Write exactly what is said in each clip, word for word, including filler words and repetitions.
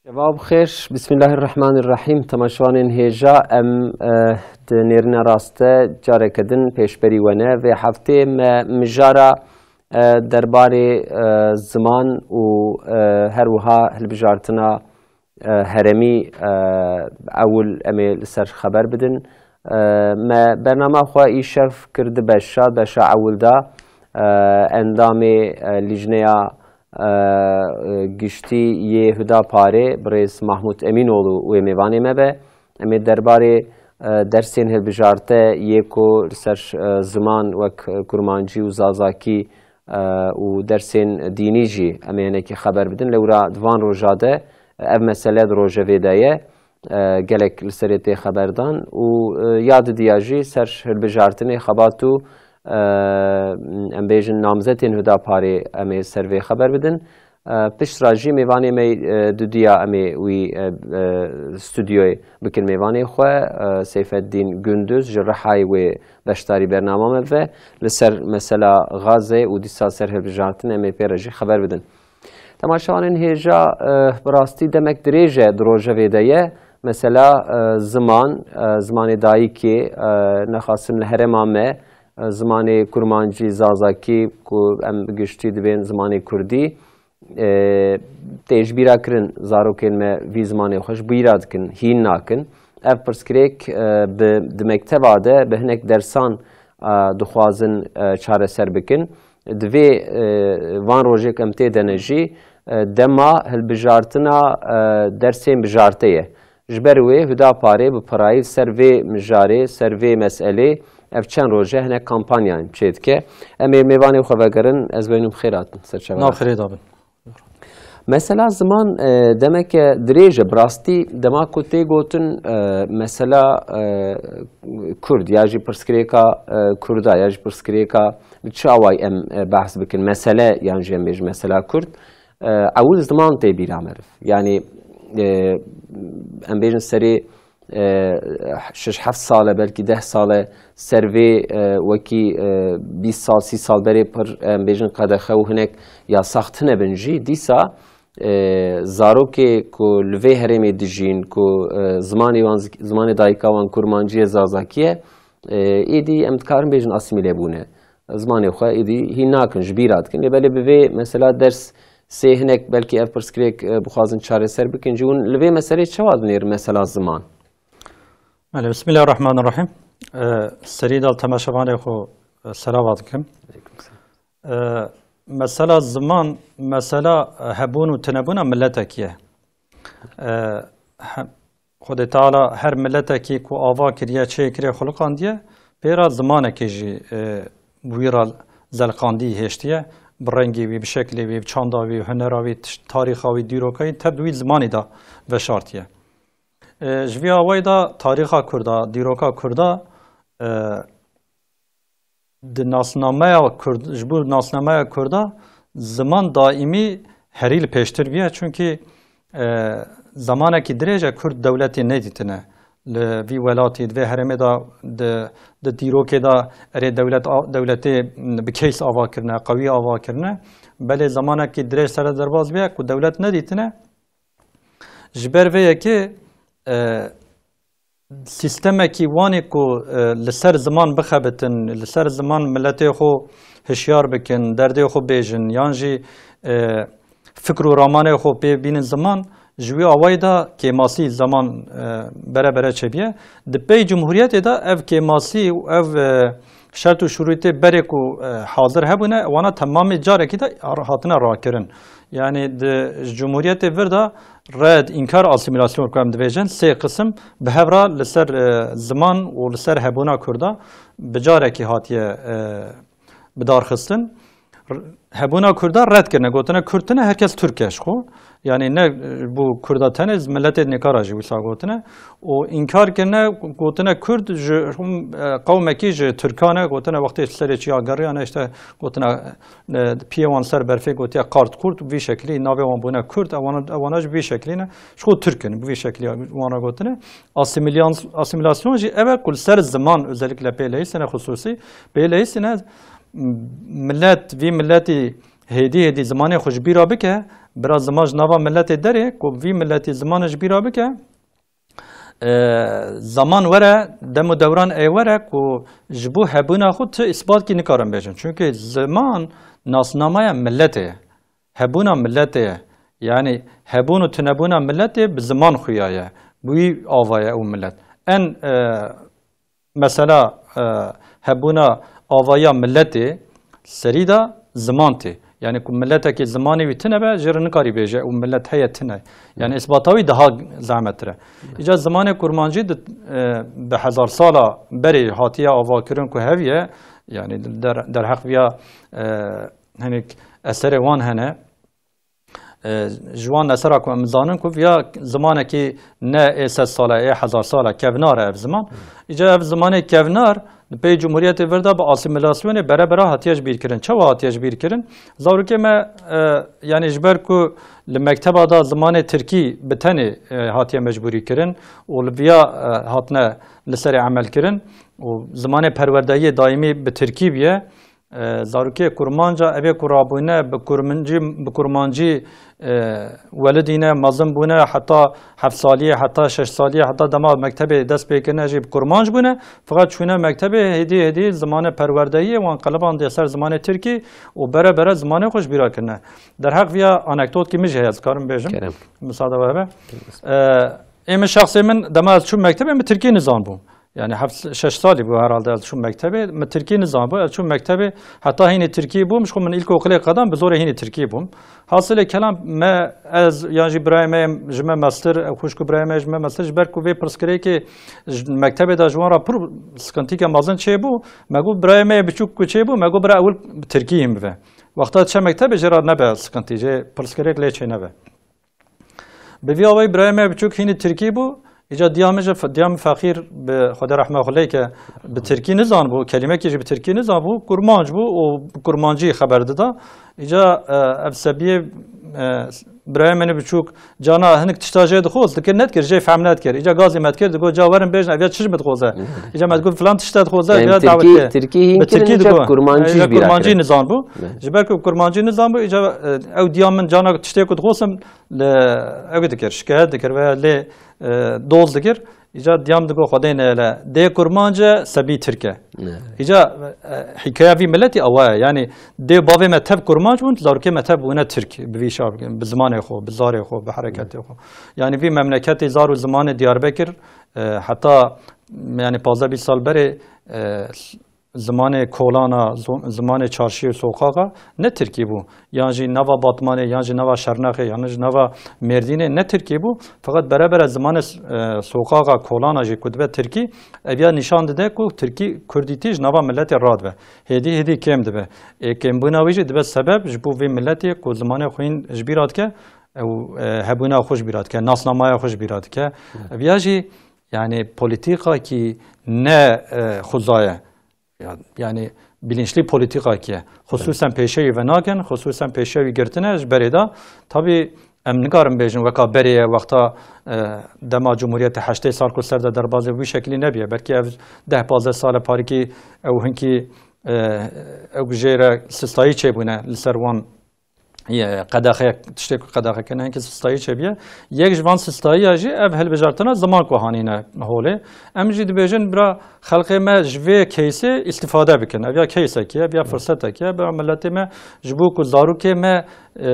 Şeva bi xêr, Bismillahirrahmanirrahîm. Temaşevanên hêja, em, e, di nêrîna rast de careke din pêşberî we ne. Vê heftê me mijara, e, derbarê, e, ziman û, e, her wiha hilbijartina, e, herêmî, e, ewil em ê li ser xeber bidin. E, me bernama xwe îşev kir di beşa, beşa ewil de, e, endamê, e, lîjneya, e, giştî yê Hudaparê, birêz Mahmûd Emînoğlu wê mêvanê me be. Em ê derbarê, e, dersên hilbijarte yê ku li ser, e, ziman wek, e, kurmancî û zazakî, e, û dersên dînî jî em ê hinekî xeber bidin. Lewra di van roja de, e, ev mesele di rojevê de ye. E, gelek li serê tê xeberdan û, e, ya didiya jî ser hilbijartinê xebat û, e, em bêjin namzetên Hudaparê em ê ser vê xeber bidin. E, pişt re jî mêvanê me, e, dudiya em ê wî, e, e, stûdyoyê bikin mêvanê xwe. E, Seyfeddîn Gunduz ji Rihayê wê beşdarî bernama me ve li ser mesela Gazê û dîsa ser hilbijartin em ê pê re jî xeber bidin. Temaşevanên hêja, e, bi rastî demek dirêj e di rojevê de ye. Mesela, e, ziman, e, zimanê dayikê, e, nexasim li herêma me, e, zimanê kurmancî, zazakî ku em bi giştî dibên zimanê kurdî, e, tê ji bîra kirin, zarokên me vî zimanê xwe ji bîra dikin, hîn nakin. Ev pirsgirêk, e, bi, di mekteba de bi hinek dersan, e, dixwazin, e, çareser bikin. Di vê, e, van rojêk em tê de ne jî, e, dema hilbijartina, e, dersên bijarte ye. Ji ber wê Hudaparê bi pirayî ser vê mijarê, ser vê meselê ev çend roj e hinek kampanyan çêdike. Em ê mêvanê xwe vegerin, ez bênim xêr hatin ser çava. Nav xirê da bin. Mesela ziman, e, demeke dirêj e, bi rastî dema ku tê gotin, e, mesela, e, Kurd ya jî pirsgirêka, e, Kurda ya jî pirsgirêka bi çi awayî em, e, behs bikin, mesele yan jî em bêjin mesela Kurd, e, ewil ziman tê bîra meriv. Yanî, e, em bêjin serê, e, şeş heft sal e, belkî deh sal e, ser vê, e, wekî, e, bîst sal, sî sal berê pir, em bêjin qedexe û hinek yasax tine bin jî, dîsa, e, zarokê ku li vê herêmê dijîn, ku, e, zimanê wan zik-, zimanê dayika wan kurmancî ye, zazakî ye, e, êdî em dikarin bêjin asîmîle bûne. Zimanê xwe êdî hîn nakin, ji bîra dikin. Lê belê bi vê mesela ders sê hinek belkî ev pirsgirêk, e, bixwazin çareser bikin jî. Hûn li vê meselê çawa dinêrin mesela ziman? Belê, Bismillahirrahmanirrahim. E, serî de temaşevanê xwe, e, selava dikim. E, mesela ziman, mesela, e, hebûn û tinebûna miletekî ye. E, he-, Xwedê Teala her miletekî ku ava kiriye, çê kiriye, xuliqandiye, pê re zimanekê jî, e, bi wî re zelqandî hêştiye. Bi rengê wî, bi şeklê wî, bi çanda wî, hunera wî, tişt-, tarîxa wî, dîroka wî, tev di wî zimanî de veşartiye. E, ji vî awayî de tarîxa Kurda, dîroka Kurda, e, di nasnameya Kurd, ji bo nasnameya Kurda ziman daîmî herî li pêştir bûye, çunkî, e, zamanekî dirêj e Kurd dewletê nedîtine. Li vî welatî, di vê herêmê de, di, di dîrokê de erê dewlet a-, dewletê bi keys ava kirine, qewî ava kirine. Belê zamanekî dirêj sere derbas bûye ku dewlet nedîtine. Ji ber vê yekê, e, sîstemekî wanê ku, e, li ser ziman bixebitin, li ser ziman miletê xwe hişyar bikin, derdê xwe bêjin, yan jî, e, fikr û ramanê xwe pê bînin ziman, ji wî awayî de kêmasî zaman, e, bere bere çêbûye. Di pey Cumhuriyetê de ev kêmasî û ev, e, şert û şurûtê berê ku, e, hazir hebûne, wana temamê carekî de ar-, hatine rakirin. Yanî di Cumhuriyetê vir de red, înkar, asîmîlasyon ku em dibêjin, sê qisim bi hev re li ser, e, ziman û li ser hebûna Kurda bi carekî hatiye, e, bidarxistin. R-, hebûna Kurda red kirine, gotine Kurd tine, herkes Türk e ji xwe. Yanî ne, e, bo Kurda tenê, miletê nêkara jî wisa gotine. Û înkar kirine, gotine Kurd ji, e, qewmekî ji Tirkan e, gotine wextê serê çiya geriyane, işte gotine, e, piyê wan ser berfê gotiye qart qurt, vî şeklî navê wan bûne Kurd, ewana, ewana ji vî şeklî ne, ji xwe Tirk in, bi vî şeklî wan re gotine. Asîmîlyans-, asîmîlasyon jî ev e ku li ser ziman özellikle pê leyîsine xusûsî, pê leyîsine, m-, milet, vî miletî hêdî hêdî zimanê xwe ji bîra bike, bira ziman ji nava miletê derê, ku vî miletî zimanê ji bîra bike, e, zaman were, dem û dewran ê were ku ji bo hebûna xwe tu îsbatkî nikarin bêjin. Çunke ziman nasnameya miletê ye. Hebûna miletê ye. Yanî hebûn û tunebûna miletê bi ziman xuya ye. Bi wî ava ye ew milet. En, e, mesela, e, hebûna avaya miletê serî de ziman tê. Yanî ku miletekî zimanê wî tune be, jê re nikarî bêje û milet heye tune. Yanî îsbata wî daha zehmettir e. Îca zimanê kurmancî di, e, bi hezar sala berê hatiye avakirin ku hev ye, yanî der-, derheq viya, e, hinek eserê wan hene. E, ji wan esera ku em zanin ku viya zimanekî ne ê sed sala, ê hezar sala kevnar e ev ziman. Îca ev zimanê kevnar di pey Cumhuriyetê vir de bi asîmîlasyonê bere bere hatiye ji bîr kirin. Çawa hatiye ji bîr kirin? Zarokê me, e, yanî ji ber ku li mekteba de zimanê tirkî bi tenê, e, hatiye mecbûrî kirin û li viya, e, hatine li serê emel kirin û zimanê perwerdeyiyê daîmî bi tirkî bûye, e, zarokê kurmanca, evê ku rabûne bi kurmancî, bi kurmancî, e, welidîne, mezin bûne, heta heft saliyê, heta şeş saliyê, heta dema mektebê dest pê kirine jî bi kurmanc bûne. Fiqat çûne mektebê, hêdî hêdî zimanê perwerdeyiyê wan qelibandê ser zimanê tirkî û bere bere zimanê xwe ji bîra kirine. Derheq viya anekdotkî min jî heye, ez karim bêjim. Kerem. Misade we hebe. E, ê min şexsê min dema ez çûm mektebê min tirkî nizanbû. Yani heft, şeş salî bû herhalde ez çûm mektebê. Min tirkî nizanbû. Ez çûm mektebê, heta hînî tirkî bûm. Ji xwe min îlkokulê qedam, bi zorê hînî tirkî bûm. Hasilê kelam me, ez yan jî birayê me ji me mestir, xwişk û birayê me ji me mestir, ji ber ku vê pirsgirêkê ji mektebê de ji wan re pir sıkıntîke mezin çêbû, me got birayê me yê biçûk ku çêbû, me got bira ewil bi tirkî hîn bive. Wexta diçe mektebê jê re nebe sıkıntî, jê pirsgirêk lê çê nebe. Bi vî awayî birayê me biçûk hînî tirkî bû. Îca diya min ji fe-, diya min feqîr bi Xwedê rehma xwe lê ke bi tirkî nizanbû, kelîmekî jî bi tirkî nizanbû, kurmanc bû û bi kurmancî xeber dida. Îca, e, ev sebiyê, e, birayê min biçûk cana hinek tişta jê dixwest, dikir nedikir, jê fehm nedikir. Îca gazî me dikir, digot ca werin bêjin, ev ya çi ji min dixwaze? Îca me digot filan tişta dixwaze, yani ev ya tirkî, dawet kir. Tirkî hîn Bi tirkî kirin, digot. Kurmancî Îca jî bîra kurmancî kirin. Nizanbû. Evet. Ji ber ku kurmancî nizanbû, îca, e, ew diya min cana tiştê ku dixwestim, Li, ew dikir, şikayet dikir veya lê, e, doz dikir. Îca diyam digo Xwedê neyele. Dê kurmanc e, sebî tirk e. Ne. Îca, e, hîkaya vî miletî awa ye. Yani dê bavê me tev kurmanc bûn, zarokê me tev bûne tirk. Bi vî şav, bi zimanê xwe, bi zarê xwe, bi hereketê xwe. Yani vî memleketê zar û zimanê Diyarbekir, e, heta, yani pazdeh bîst sal berê, e, zimanê kolana, zo-, zimanê çarşî û soqaxa ne tirkî bû. Yan jî nava Batmanê, yan jî nava Şernaxê, yan jî nava Mêrdînê ne tirkî bû. Feqet bere bere zimanê s-, e, soqaxa, kolana jî ku dibe tirkî, ev ya nîşan dide ku tirkî, kurdîtî ji nava miletê radibe. Hêdî hêdî kêm dibe. Ê kêmbûna wî jî dibe sebeb ji bo vê miletê ku zimanê xwe hîn ji bîra dike, ew, e, hebûna xwe ji bîra dike, nasnamaya xwe ji bîra dike. Ev ya jî, yani, polîtîkakî ne, e, xuza ye. Ya, yani bilinçli polîtîkakî ye. Xusûsen pêşeyî venakin, xusûsen pêşewî girtine ji berê de. Tabî em nikarin bêjin weka berê ye, wexta, e, dema Cumhuriyetê heştê sal ku ser de derbazê wî şekilî nebiye. Belkî ev deh pazdeh sale parîkî ew hinkî, e, ew jê re sistayî çêbûne li ser wan ye, qedaxe, tiştê ku qedaxe kirine, hinkî sistayî çêbiye. Yek ji van sistayiya jî ev hilbijartina ziman ku hanîne holê. Em jî dibêjin bira xelkê me ji vê keysê îstîfade bikin. Ev ya keysekî ye, ev ya firsetekî ye, bira miletê me ji bo ku zarokê me, e,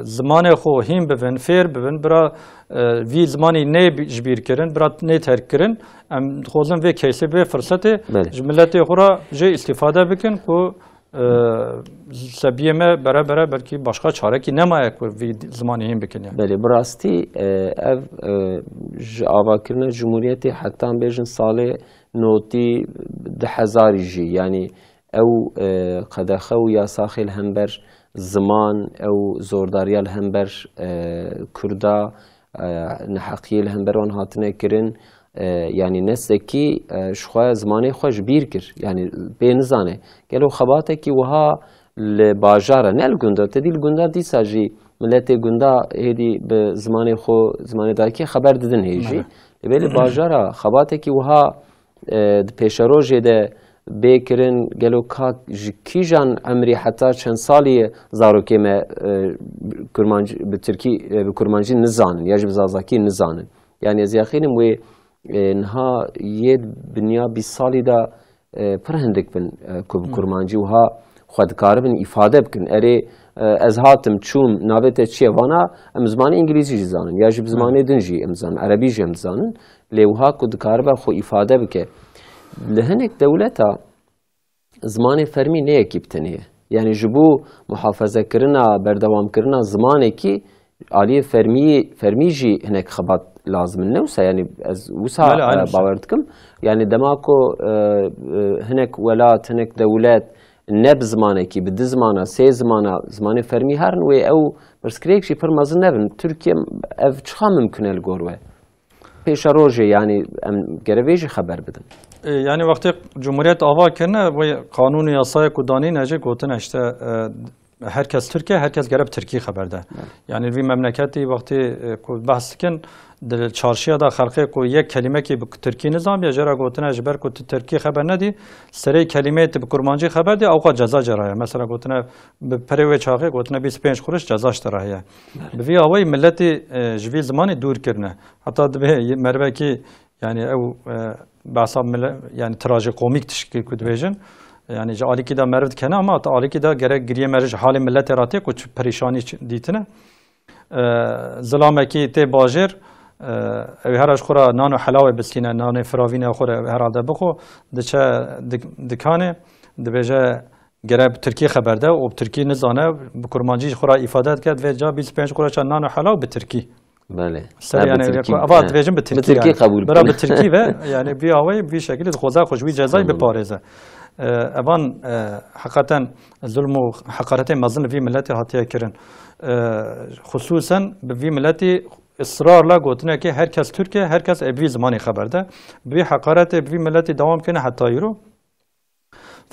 zimanê xwe hîn bibin, fêr bibin, bira, e, vî zimanî nê bi-, ji bîr kirin, bira nê terk kirin. Em dixwazin vê keysê, vê firsetê Belê. ji miletê xwe re jê îstîfade bikin ku Ee, sebiyê me bere bere belkî başka çarekî nemaye ku vî zimanê hîn bikin yani. Belê, bi rastî, e, ev, e, ji avakirina Cumhuriyetê heta em bêjin salê notî du hezarî jî, yani ew, e, qedexe û yasaxê li hember ziman, ew zordariya li hember, e, Kurda, e, neheqiyê li hember wan hatine kirin, e, yanî nesekî, e, ji xwe zimanê xwe ji bîr kir. Yanî pê nizane. Gelo xebatekî wiha li bajara, ne li gunda, te dî li gunda dîsa jî miletê gunda hêdî bi zimanê xwe, zimanê dayikê xeber didin hê jî. Evet. Lê belê bajara xebatekî wiha, e, di pêşerojê de bê kirin, gelo ka ji kîjan emrî heta çend salî ye zarokê me, e, kurmancî, bi tirkî, e, bi kurmancî nizanin ya jî bi zazakî nizanin. Yani ez yaxînim wê, e, niha yê dinya bîst salî de, e, pir hindik bin, e, ku bi Hı. kurmancî wiha xwe dikaribin îfade bikin. Erê, e, ez hatim, çûm, navê te çi ye? Vana, em zimanê îngilîzî jî zanin, ya jî bi Hı. zimanê din jî em zanin, erebî jî em dizanin. Lê wiha ku dikaribe xwe îfade bike. Li hinek dewleta zimanê fermî ne yekî bi tenê ye. Yani ji bo muhafezekirina, berdewamkirina zimanekî aliyê fermî, fermî jî hinek xebat lazim in. Ne wisa, yani ez wisa, Belê, aynı e, şey. bawer dikim. Yani dema ku, e, e, hinek welat, hinek dewlet ne bi zimanekî, bi du zimana, sê zimana, zimanê fermî herin wê ew pirsgirêk jî pir mezin nebin. Tirkiye ev çiqa mimkun e li gor we? Pêşerojê, yani em gere vê jî xeber bidin. E, yani wextê Cumhuriyet ava kirine, wê qanûn û yasayê ku danîne jî gotine işte, e, herkes Tirk e, herkes gere bi Tirkî xeber de. Evet. Yani vî memleketî wextê, e, ku behs dikin, di çarşiya da xelqê ku yek kelimekî bi Tirkî nizaniye, jê re gotine ji ber ku tu Tirkî xeber nedî, serê kelimeyê tu bi Kurmancî xeber dî, ewqa ceza ceraye. Mesela gotine bi perê wê çaxê gotine bîst û pênc kuruş ceza ji te re heye. Evet. Bi vî awayî milletî, e, ji vî zimanî dûr kirine. Heta dibê merivekî, yani ew, e, behsa mile-, yani trajikomîk tişkî ku dibêjin. Yani ji alîkî de meriv dikene ama ta alîkî de gerek giriyê meriv ji halê miletê re tê ku çi perîşanî çi-, dîtine. E, zilamekî tê bajêr, e, ew her ji xwe re nan û helawê bistîne, nanê firavînê xwe re herhalde bixwe, diçe dik-, dikanê, dibêje, gere bi tirkî xeber de û bi tirkî nizane, bi kurmancî ji xwe re îfade dike, divê ca bîst û pênc quraşa nan û helaw bi tirkî. Belê. Ser Ha, bi yani, tirkî, ku ava he. dibêjin bi Bi tirkî tirkî yani. qebûl Bira bikin. bi tirkî ve, yani, vî awayî, vî şekilî dixwaze xwe ji wî cezayî Tamam. biparêze. E, evan, e, heqeten zulm û heqaretê mezin li vî milletê hatiye kirin. E, xusûsen bi vî milletî israrla gotinekê her kes Tirk e, her kes ê bi vî zimanê xeber de. Bi vî heqaretê bi vî milletî dewam kene heta îro.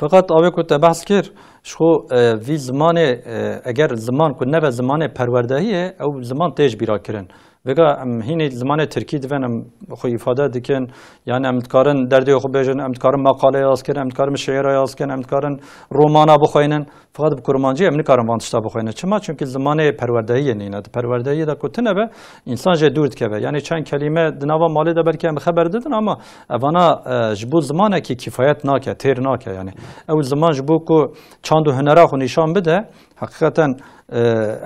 Feqet awê ku te behs kir, ji xwe, e, vî zimanê, e, eger ziman ku nebe zimanê perwerdehî ye, ew ziman tê ji bîra kirin. Vêga em hînî zimanê tirkî divên em xwe îfade dikin, yani em dikarin derdê xwe bêjin, em dikarin maqale yaz kin, em dikarin şiîra yaz kin, em dikarin romana bixweynin. Feqet bi kurmancî em nikarin van tişta bixweynin. Çima? Çimkî zimanê perwerdehiyê nîne. Di perwerdehiyê de ku tune be, însan jê dûr dikeve. Yani çend kelîme di nava malê de belkî em xeber didin ama evana, e, ji bo zimanekî kîfayet nake, têr nake yani. Ew ziman ji bo ku çand û hunera xwe nîşan bide, heqîqeten, e,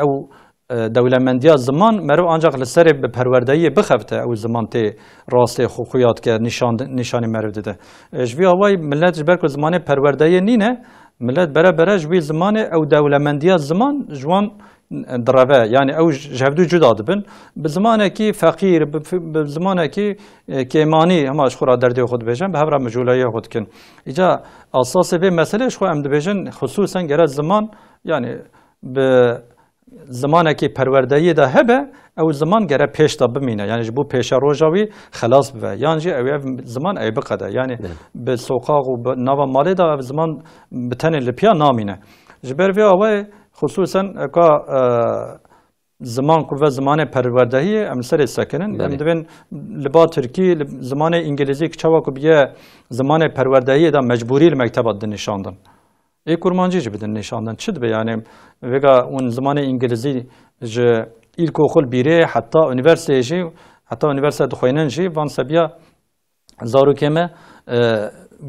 ew, e, dewlemendiya ziman meriv ancak li serê bi perwerdehiyê bixebite, ew ziman tê rastê xwe xuya dike, nîşan, nîşanî meriv dide. E, ji vî awayî millet ji ber ku zimanê perwerdehiyê nîne, millet bere bere ji wî zimanê ew dewlemendiya ziman ji wan direve. Yani ew ji hevdû cuda dibin. Bi zimanekî feqîr, bi fi-, bi zimanekî, e, kêmanî hema ji xwe re derdê xwe dibêjin, bi hev re mijûleyê xwe dikin. Îca asasê vê meselê ji xwe em dibêjin, xusûsen gere ziman, yani bi zimanekî perwerdehiyê de hebe, ew ziman gere pêş de bimîne. Yani ji bo pêşeroja wî xelas bibe. Yan jî ew ev ziman ey biqede. Yani Evet. bi soqax û bi nava malê de ev ziman bi tenê li piya namîne. Ji ber vê awayê xusûsen eka, e, ziman ku ve zimanê perwerdehiyê em li serê sekinin. Em Belê. dibên li ba tirkî, li zimanê îngilîzî ki çawa ku biye zimanê perwerdehiyê de mecbûrî li mekteba dinişandin. Ê kurmancî jî bidin nîşandin. Çi dibe yani? Vêga hûn zimanê îngilîzî ji îlkokul bîrê heta unîversiteyê jî, heta unîversite dixweynin jî, van sebiya zarokê me, e,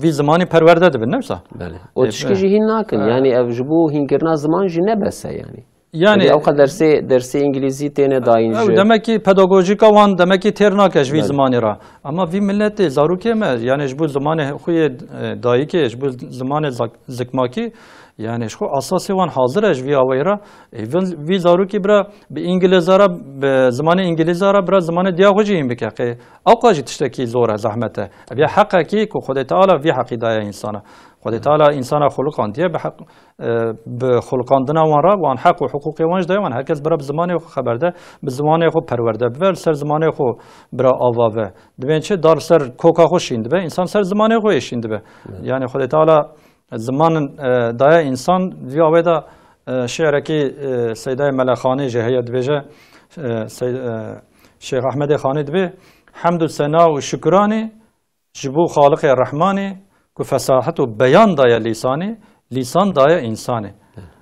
vî zimanî perwerde dibin, ne wisa? Belê. O E, tişkî e, jî hîn nakin. e. Yani ev ji bo hînkirina ziman jî ne bes e yani. Yani Tabii, ew qas dersê, dersê îngilîzî têne dayîn ew ji demekî pedagojîka wan demekî têr nake ji vî Belê. zimanê re. Ama vî miletê, zarokê me, yani ji bo zimanê xwe yê, e, dayikê, ji bo zimanê zak-, zikmakî, yani ji xwe asasê wan hazir e ji vî awayî re. E, vin-, vî zarokî bira bi îngilîza re, bi zimanê îngilîza re bira zimanê diya xwe jî hîn bike. Qê ewqa jî tiştekî zor e, zehmet e. Ev ya heqekî ku Xwedê Teala vî heqî daye însana. Xwedê Teala însana xuluqandiye bi heq, e, bi xulqandina wan re, wan heq û hiqûqê wan jî daye wan. Her kes bira bi zimanê xwe xeber de, bi zimanê xwe perwerde bibe, li ser zimanê xwe bira ava be. Dibên çi? Dar li ser koka xwe şîn dibe, însan ser zimanê xwe yê şîn dibe. Evet. Yani Xwedê Teala zimanin, e, daye însan, vî awê de, e, şiirekî, e, Seydayê Mele Xanî jî heye, dibêje, e, Sey-, e, Şêx Ehmedê Xanî dibê, Hemd û sena û şukuranî ji bo Xaliqê Rehmanî, ku fesahet û beyan daye lîsanê, lîsan daye însanê.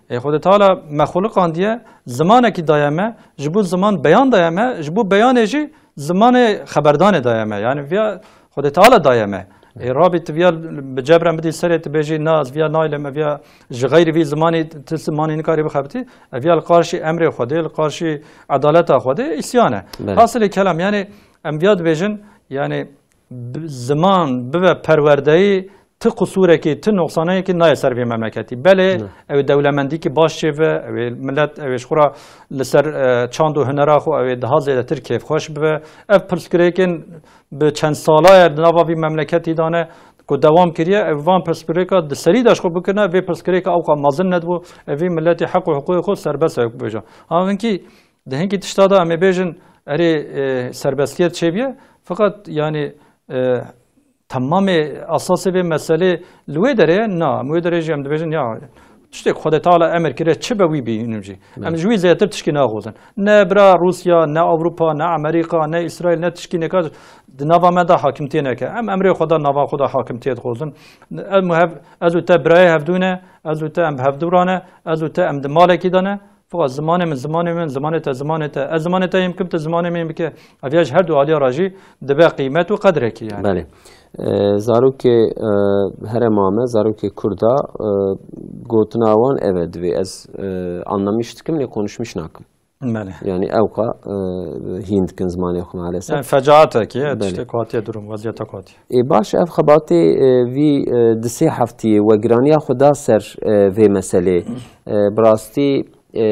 Ê Xwedê Teala me xuliqandiye, zimanekî daye me, ji bo ziman beyan daye me, ji bo beyanê jî zimanê xeberdanê daye me. Yani viya Xwedê Teala daye me. Ê rabî tu viya bi cebren bidî serê, tu bêjî, na, ez viya naylim, ez viya ji xeyrî vî zimanî, tu zimanî nikarî bixebitî, ev ya li qarşî emrê Xwedê, li qarşî edaleta Xwedê îsyan e. Belê. Hasilê kelam, yani em viya dibêjin, yani bi-, ziman bibe perwerdeyî, ti qusûrekî, ti noqsaneyekî nayê ser vê memleketî. Belê, Ne. ew ê dewlemendîkî baş çêve, ew ê millet, ew ê ji xwe re li ser, e, çand û hunera xwe, ew ê daha zêdetir kêfxweş bibe. Ev pirsgirêkên bi çend sala ye di nava vî memleketî de ne, ku dewam kiriye, ev van pirsgirêka di serî de ji xwe bikirine, vê pirsgirêka ewqa mezin nedibû, ev vî milletî heq û hiqûqê xwe serbest ew bêje. Ha hinkî, di hinkî tişta de em ê bêjin, erê, e, serbestiyet çêbiye, feqet, yani, e, temamê esasê vê meselê li wê derê ye? Na, em wê derê jî em dibêjin, ya, tiştê ku Xwedê Teala emir kiriye, çi be wî bînin jî. Em ji wî zêdetir tişkî naxwazin. Ne bira Rûsya, ne Ewropa, ne Amerîka, ne Îsraîl, ne tişkî neka di nava me de hakimtiyê neke. Em emrê xwe de nava xwe de hakimtiyê dixwazin. Em hev, ez û te birayê hevdû ne, ez û te em bi hevdû re ne, ez û te em di malekî de ne. Feqet zimanê min, zimanê min, zimanê te, zimanê te. Ez zimanê te yê bikim, tu zimanê min bike. Ev ya ji her du aliya re jî dibe qîmet û qedrekî yani. Belê. E, zarokê, e, herêma me, zarokê Kurda, e, gotina wan ev e, divê ez, e, anlamiş dikim, lê konuşmiş nakim. Belê. Yani ewqa, e, hîn dikin zimanê xwe maalesef. Yani fecaetekî ye, Belê. tiştê ku hatiye durum, weziyeta ku hatiye. Ê, baş, ev xebatê, e, vî, e, di sê heftiyê we giraniya xwe da ser, e, vê meselê. E, bi rastî, e,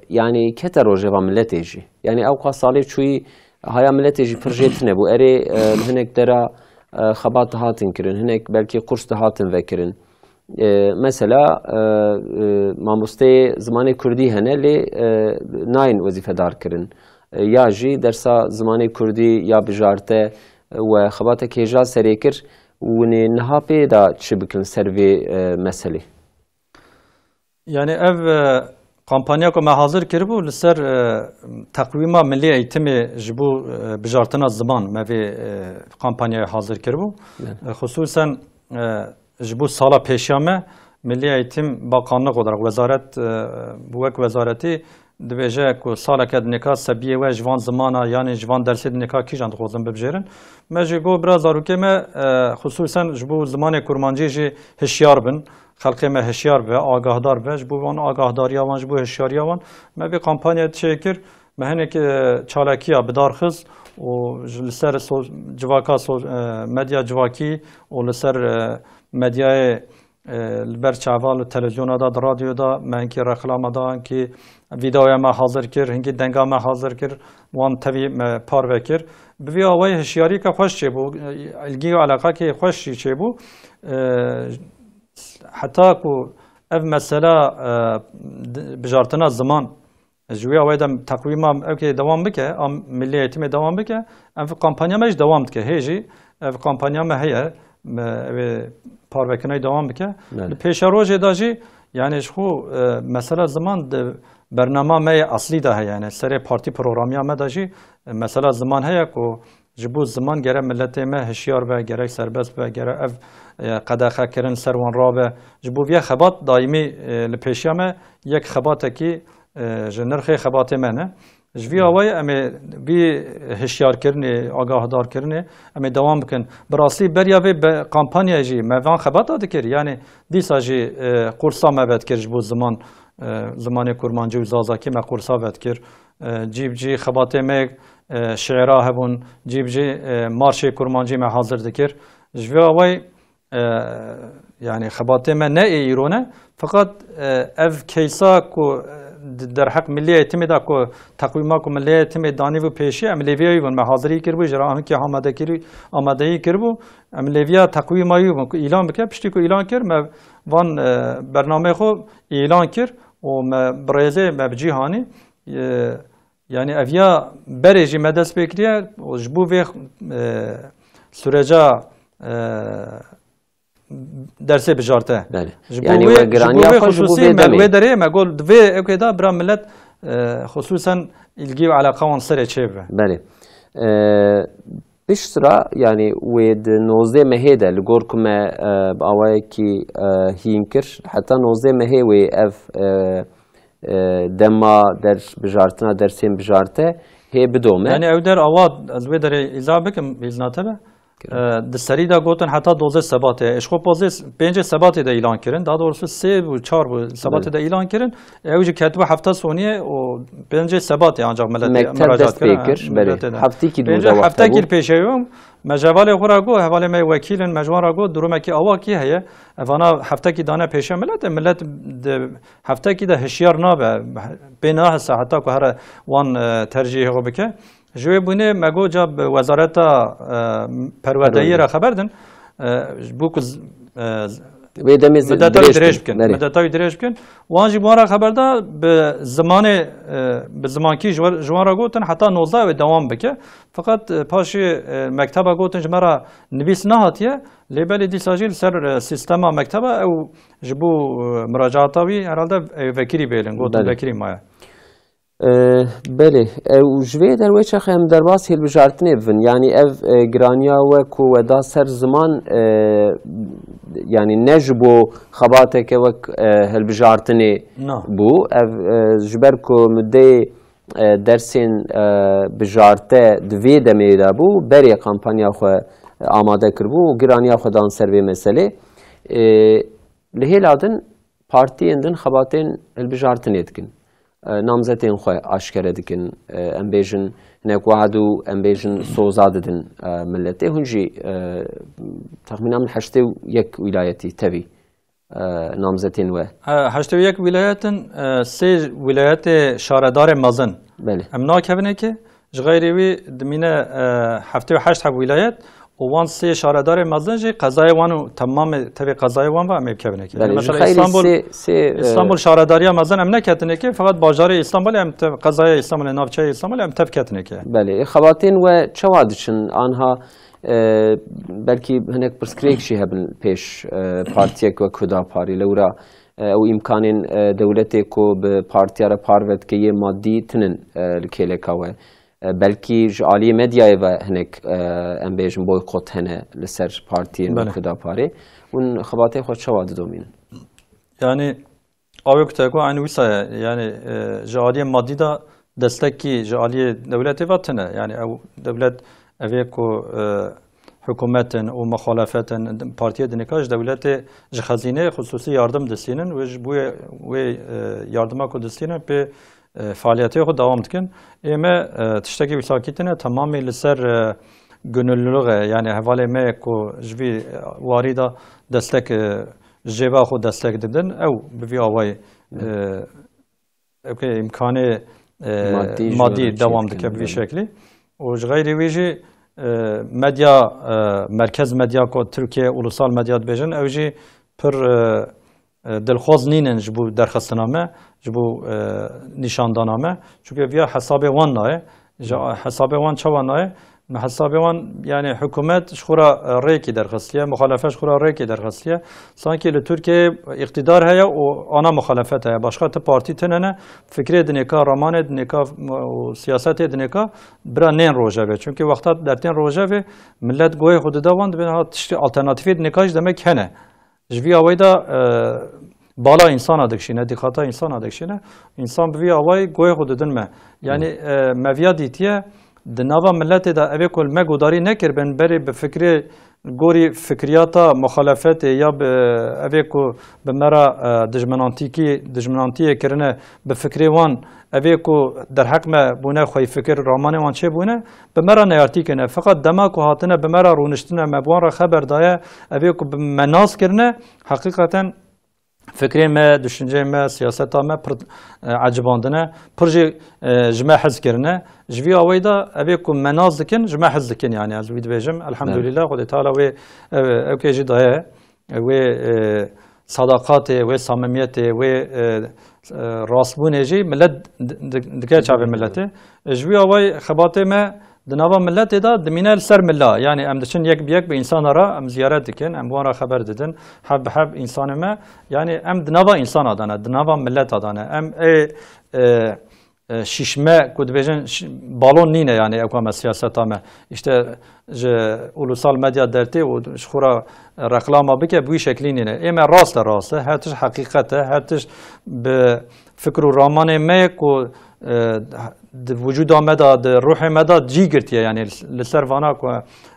yani kete rojeva milletê jî. Yani ewqa salê çûyî haya milletê jî pir jê tune bû. Erê, e, li hinek dera, e, xebat dihatin kirin, hinek belkî qurs dihatin vekirin. E, mesela, e, e, mamosteyê zimanê kurdî hene, lê, e, nayên wezîfedar kirin. E, ya jî dersa zimanê kurdî ya bijarte, e, we xebatek hêja serê kir, winê niha pê da çi bikin ser vê, e, meselê? Yani ev, e, kampanya ku me hazir kiribû li ser, e, teqwîma milî eğitimê ji bo, e, bijartina ziman me vê, e, kampanyayê hazir kiribû. Evet. E, xusûsen, e, ji bo sala pêşiya me milî eğitim bakanlık olarak wezaret, e, wek wezaretî dibêje ku saleke dinêka sebiyê we ji van zimana, yani ji van dersê dinêka kîjan dixwazin bibijêrin. Me jî got bira zarokê me, e, xusûsen ji bo zimanê kurmancî jî hişyar bin. Xelkê me hişyar bibe, agahdar bibe, ji bo wan agahdariya wan, ji bo hişyariya wan me vê kampanya çêkir. Me hinek, e, çalakiya bi dar xist û ji, li ser so-, civaka so-, e, medya civakî û li ser, e, medyayê, e, li ber çava, li televizyona da, di radyo da, me hinkî reklama da, hinkî vîdeoya me hazir kir, hinkî denga me hazir kir, wan tevî me parve kir. Bi vî awayî hişyarîka xweş çêbû, e, ilgî û eleqakê xweş jî çêbû. E, Heta ku ev mesela, e, di-, bijartina ziman, ji wê awayê de teqwîma ewkê dewam bike, a milî eğitimê dewam bike, ev kampanya me jî dewam dike. Hê jî ev kampanya me heye, me, ev ê parvekirinê dewam bike. Belê. Li pêşerojê de jî, yani ji xwe, e, mesela ziman di bernama me yê eslî de heye, yani serê partî programiya me de jî, e, mesela ziman heye ku Ji bo ziman gerek miletê me hişyar be, gerek serbest be, gerek ev, e, qedexekirin ser wan rabe. Ji bo vê xebat daîmî, e, li pêşiya me yek xebatekî, e, ji nirxê xebatê me ne. Ji vî awayî em ê vî hişyarkirinê, agahdarkirinê em ê dewam bikin. Bi rastî beriya vê be-, kampanyayê jî me van xebata dikir. Yanî dîsa jî, e, qursa me vedikir ji bo ziman, e, zimanê kurmancî û zazakî me qursa vedikir. E, cî bi cî xebatê me, e, şiira hebûn, cî bi cî, e, marşê kurmancî me hazir dikir. Ji vê awayî, e, yani xebatê me ne ê îro ne, feqet, e, ev keysa ku, e, di derheq milî eğitimê de ku teqwîma ku milî eğitimê danî bû pêşî, em lêviya wî bûn, me hazirî kiribû, ji re hinkî amadekirî-, amadeyî kiribû, em lêviya teqwîma wî bûn ku îlan bike, piştî ku îlan kir, me van, e, bernameyê xwe îlan kir û me bi rêzê me bi cî hanî. E, yani ev ya berê jî me dest pê kiriye û ji bo vê, e, süreca, e, dersê bijarte. Belê. Ji bo Yani wê, we ji bo giraniya wê xwe ji bo xusûsî vê me demê. Wê derê me got, di vê ewkê de bira millet, e, xusûsen ilgî û eleqa wan serê çê bibe. Belê. E, Piştre, yanî wê di nozdeh mehê de li gor ku me, e, bi awayekî, e, hîn kir, heta nozdeh mehê wê ev, e, e, dema der bijartina dersên bijarte hê bidome. Yani ew der awa, ez wê derê îza bikim, bi îzna te be. E, di serî de gotin heta dozdeh Sebatê. Ê ji xwe pozdeh, pêncê Sebatê de îlan kirin. Daha doğrusu sê bû, çar bû Sebatê Belê. de îlan kirin. Ew jî ketibû hefta soniyê û pêncê Sebatê ancak milletê Mekteb müracaat dest pê kirin, kir, belê. milletê de. Heftîkî dû Pêncê de wext heftekî hebû. pêşeyo. Me ji hevalê xwe re got, hevalê me wekîl in, me ji wan re got, durumekî awa kî heye. Evana heftekî dane pêşiya milletê, millet di heftekî de hişyar nabe, pê nahese heta ku here wan, e, tercihê xwe bike. Ji wê bûnê me got ca bi wezareta, e, perwerdeyê re Perwerde. xeber din, e, ji bo ku z-, e, z-, Vê demê zi-, Mideta wî dirêj dirêj bikin. bikin. Belê. Mideta wî dirêj bikin. Wan jî bi wan re xeber da bi zimanê, e, bi zimankî ji wer-, ji wan re gotin heta nozdeh wê dewam bike. Feqet, e, paşê, e, mekteba gotin ji me re nivîs nehatiye. Lê belê dîsa jî li ser, e, sîstema mekteba ew ji bo, e, muracaata wî herhalde, e, vekirî bêlin. Gotin Belê. vekirî maye. E, belê. E, û ji vê derwê çaxê em derbas hilbijartinê bibin. Yanî ev, e, giraniya we ku we da ser ziman, e, yanî ne ji bo xebateke wek, e, hilbijartinê Na. bû. Ev, e, ji ber ku mudeyê, e, dersên, e, bijarte di vê demê de bû, berê kampanya xwe amade kiribû û giraniya xwe dan ser vê meselê. E, li hêla din partiyên din xebatên hilbijartinê dikin. E, namzetên xwe aşkere dikin. E, em bêjin hinek wahd û em bêjin soza didin, e, milletê. Hûn jî, e, texmîna min heştê û yek wîlayetî tevî, e, namzetên we. E, heştê û yek wîlayetin, e, sê wîlayetê şaredarê mezin. Belê. Em nakevine ki, ji xeyrê wî dimîne, e, heftê û heşt heb wîlayet û wan sê şaredarê mezin jî qezayê wan û temamê tevê qezayê wan ve em ê bikevine ki. Belê, ji Mesela xeyrê Îstanbul, sê, sê, e, Îstanbul şaredariya mezin em neketine ki, feqet bajarê Îstanbulê em tev, qezayê Îstanbulê, navçeyê Îstanbulê em tev ketine ki. Belê, e, xebatên we çawa diçin? Anha, e, belkî hinek pirsgirêk jî hebin pêş, e, partiyek wek Hudaparê. Lewra, e, ew îmkanên, e, dewletê ku bi partiya re parve dike yê madî tinin, e, li kêleka we. E, belkî ji aliyê medyayê ve hinek, e, em bêjin boykot hene li ser partiyên Belê. wek Hudaparê. Hûn xebatê xwe çawa didomînin? Yani, awê ku te got, aynî wisa ye. Yani, e, ji aliyê madî de destekî ji aliyê dewletê ve tine. Yani, ew dewlet, ev ê ku, e, hikûmetin û muxalefetin, partiyê dinika ji dewletê, ji xezîneyê xusûsî yardim distînin. Wê ji bo wê, e, yardima ku distînin pê e, faaliyetê xwe dewam dikin. Ê me, e, tiştekî wisa kî tine, temamî li ser, e, gönüllülüğe, yani hevalê me ku ji vî warî de destek, e, ji cêba xwe destek didin, ew bi vî awayî, e, ewkê îmkanê, e, Madî ji madî we re dewam çêdikin, dike bi vî belê. şeklî. Û ji xeyrî wî jî, e, medya, e, merkez medya ku Tirkiye ulusal medya dibêjin, ew jî pir, e, e, dilxwaz nînin ji bo derxistina me, ji bo, e, nîşandana me. Çunke viya hesabê wan nayê. Ji Hmm. hesabê wan çawa nayê? Me hesabê wan, yani hikûmet ji xwe re, e, rêkê derxistiye, muxalefet ji xwe re rêkê derxistiye. Sankî li Tirkiyeyê îqtîdar heye û ana muxalefet heye. Başqa ti partî tine ne. Fikrê dinêka, ramanê dinêka û siyasetê dinêka bira nên rojevê. Çunke wexta dertên rojevê millet goyê xwe dide wan, dibên ha tiştê alternatîfê dinêka jî demek hene. Ji vî awayî de, e, bala însana dikişîne, dîqata însana dikişîne. Însan bi vî awayî goyê xwe didin me. Yani, Hı. e, me viya dîtiye, di nava miletê de evê ku li me gudarî nekiribin, berê bi fikrê, gorî fikriyata muxalefetê ya bi, evê ku bi me re, e, dijminantîkî, dijminantiyê kirine, bi fikrê wan, evê ku derheq me bûne, xweyfikir, ramanê wan çêbûne, bi me re neyartî kirine. Feqet dema ku hatine bi me re rûniştine, me bi wan re xeber daye, evê ku bi me nas kirine, heqîqeten fikrê me, düşünceyê me, siyaseta me pir, e, ecibandine, pir jî, e, ji me hez kirine. Ji vî awayî de evê ku me nas dikin, ji me hez dikin, yani ez wî dibêjim. Elhamdulillah, Xwedê Teala wê, e, ewkê jî daye. Wê, e, sadaqatê, wê samimiyetê, wê, e, e, rastbûnê jî millet di-, di-, dike çavê miletê. E, ji wî awayî xebatê me di nava miletê de dimîne li ser mila. Yani em diçin yek bi yek bi însana re em ziyaret dikin, em wan re xeber didin. Heb bi heb însanê me, yani em di nava însana de ne, di nava mileta de ne. Em ê, e, e, şişme ku dibêjin ş-, balon nîne, yani ew ka me siyaseta me. İşte ji ulusal medya dertê û ji xwe re reklama bike, bi wî şeklî nîne. Ê me rast e, rast e. Her tişt heqîqet e, her tişt bi fikr û ramanê me ye ku, e, di wicûda me de, di ruhê me de cî girtiye. Yani li ser vana ku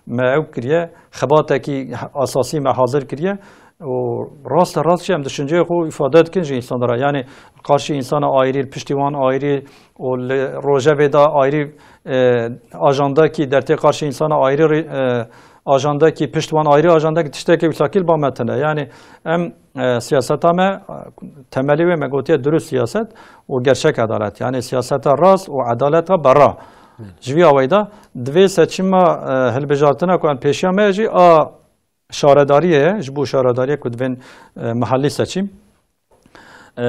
me ew kiriye, xebatekî esasî me hazir kiriye. û rast e, rast jî em düşünceyê xwe îfade dikin ji însanlara. Yani karşî însana ayrî, li piştî wan ayrî û li rojevê de ayrî, e, ajandekî dertê karşî însana ayrî, e, ajandekî pişt wan ayrî ajandekî tiştekê wî sakî li ba me tune. Yani em, e, siyaseta me, e, temelî wê me gotiye dirust siyaset û gerçek edalet. Yani siyaseta rast û edaleta berra. Ji vî awayî de divê seçîma, e, hilbijartina ku em pêşiya me jî a şaredariyê ye, ji bo şaredariyê ku divên, e, mehellî seçîm. E,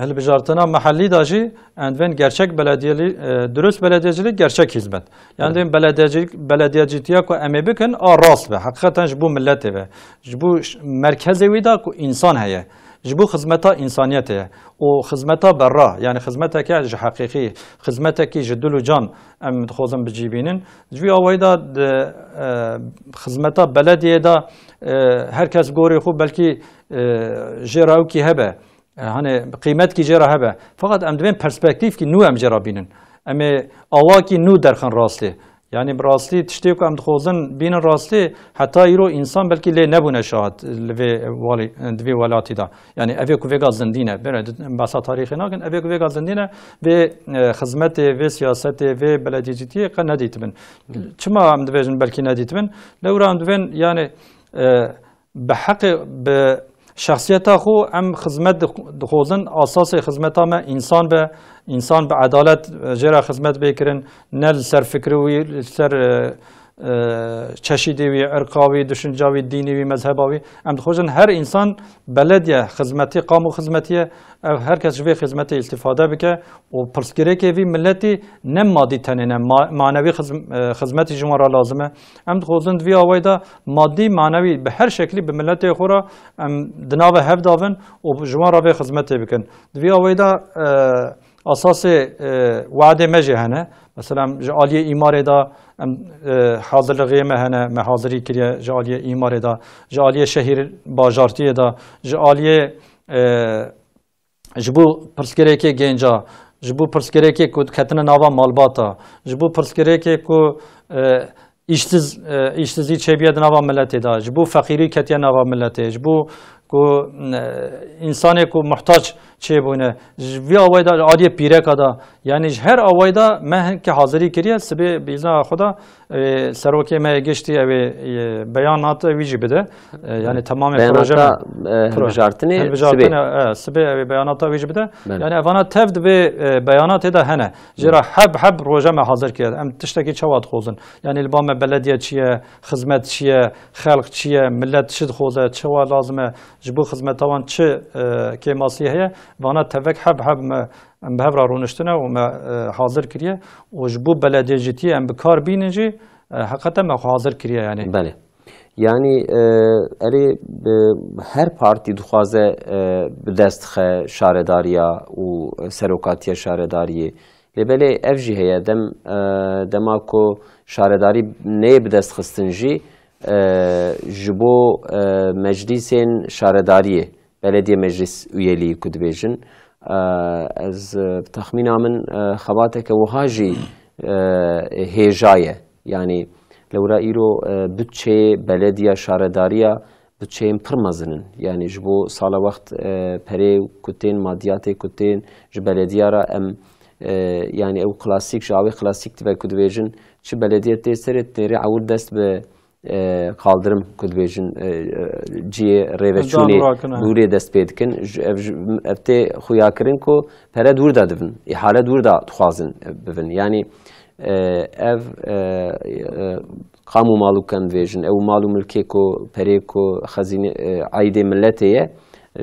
hilbijartina mehellî de jî em divên gerçek belediyelî, e, dirust belediyeciliği, gerçek hizmet. Yani Evet. divên belediyecilik, belediyecitiya ku em ê bikin, a rast be. Heqîqeten ji bo milletê be. Ji bo ş-, merkezê wî de ku însan heye. Ji bo xizmeta însaniyetê ye. Û xizmeta berra, yani xizmeteke ji heqîqî, xizmetekî ji dil û can em dixwazin bi cî bînin. Ji vî awayî de di, e, xizmeta belediyê de, e, her kes gorê xwe belkî, e, jê re ewkî hebe, e, hani qîmetkî jê re hebe. Feqet em divên perspektîfkî nû em jê re bînin. Em ê awakî nû derxin rastî. Yani bi rastî tiştê ku em dixwazin bînin rastî, heta îro însan belkî lê nebûne şahid li vê walî, di vê welatî de. Yani evê ku vêga zindî ne, bêne di-, behsa tarîxê nakin, evê ku vêga zindî ne, vê, e, xizmetê, vê siyasetê, vê belediyecîtiyê qe nedîtibin. Çima em dibêjin belkî nedîtibin? Lewra em divên, yani, e, bi heqê, bi şexsiyeta xwe em xizmet dix-, dixwazin, asasê xizmeta me însan be, însan bi edalet, e, jê re xizmet bê kirin, ne li ser fikri wî, li ser, e, e, çeşîdê wî, irqa wî, düşünca wî, dînê wî, mezheba wî. Em dixwazin her însan belediye xizmetî, kamu xizmetî ye. Ev her kes ji vê xizmetê îstîfade bike û pirsgirêkê vî miletî ne madî tenê ne, ma-, manewî xizm-, e, xizmetî ji wan re lazim e. Em dixwazin di vî awayî de madî, manewî bi her şeklî bi miletê xwe re em di nava hev de bin û ji wan re vê xizmetê bikin. Di vî awayî de, e, Asasê, e, weadê me jî hene. Mesela em ji aliyê îmarê de em, e, hazirlixê me hene, me hazirî kiriye ji aliyê îmarê de, ji aliyê şehîr bajartiyê de, ji aliyê, e, ji bo pirsgirêkê gênca, ji bo pirsgirêkê ku diketine nava malbata, ji bo pirsgirêkê ku, e, îşsiz, e, îşsizî çêbûye di nava miletê de, ji bo feqîrî ketiye nava miletê, ji bo ku, e, însanê ku muhtaç çêbûne, ji vî awayî de aliyê pîreka de, yanî ji her awayî de me hinkî hazirî kiriye, sibê bi îzna Xweda, e, serokê me yê giştî ew ê, e, beyanata wî jî bide. E, yanî temamê proje me. Beyanata, e, Pro-, hilbijartinê hilbijartinê, sibê. E, sibê ew ê beyanata wî jî bide. Belê. Yanî evana tev di vê, e, beyanatê de hene. Jê re heb heb roje me hazir kiriye. Em tiştekî çawa dixwazin? Yanî li ba me belediye çi ye, xizmet çi ye, xelq çi ye, milet çi dixwaze, çi wa lazim e, ji bo xizmeta wan çi, e, kêmasî heye, vana tevek heb heb me, em bi hev re rûniştine û me, e, hazir kiriye û ji bo belediyecîtiyê em bi kar bînin jî, e, heqeten me xwe hazir kiriye yanî. Belê. Yanî, e, erê, e, her partî dixwaze, e, bi dest dixe şaredariya û serokatiya şaredariyê. Lê belê ev jî heye, dem, e, dema ku şaredarî neyê bi dest xistin jî, e, ji bo, e, meclîsên şaredariyê, belediye meclis üyeliği ku dibêjin, e, ez, e, bi texmîna min, e, xebateke wiha jî, e, hêja ye. Yanî lewra îro, e, bütçeyê belediya şaredariya Budçeyên pir mezin in. Yanî ji bo sala wext, e, perê ku tên, madiyatê ku tên ji belediya re em, e, yanî ew klasîk, ji awê klasîk dibe ku dibêjin, çi belediye tê serê, têrê ewil dest bi, e, kaldirim ku dibêjin, e, e, ciyê rêveçûnê, dan rakine, dûrê dest pê dikin. Ji, ev, ji, ev tê xuyakirin ku pere dûr de dibin, îhale dûr de dixwazin, e, bibin. Yanî, e, ev, e, e, Qam û malûkan dibêjin, ew mal û milkê ku, perê ku, xezîne, e, aîdê miletê ye,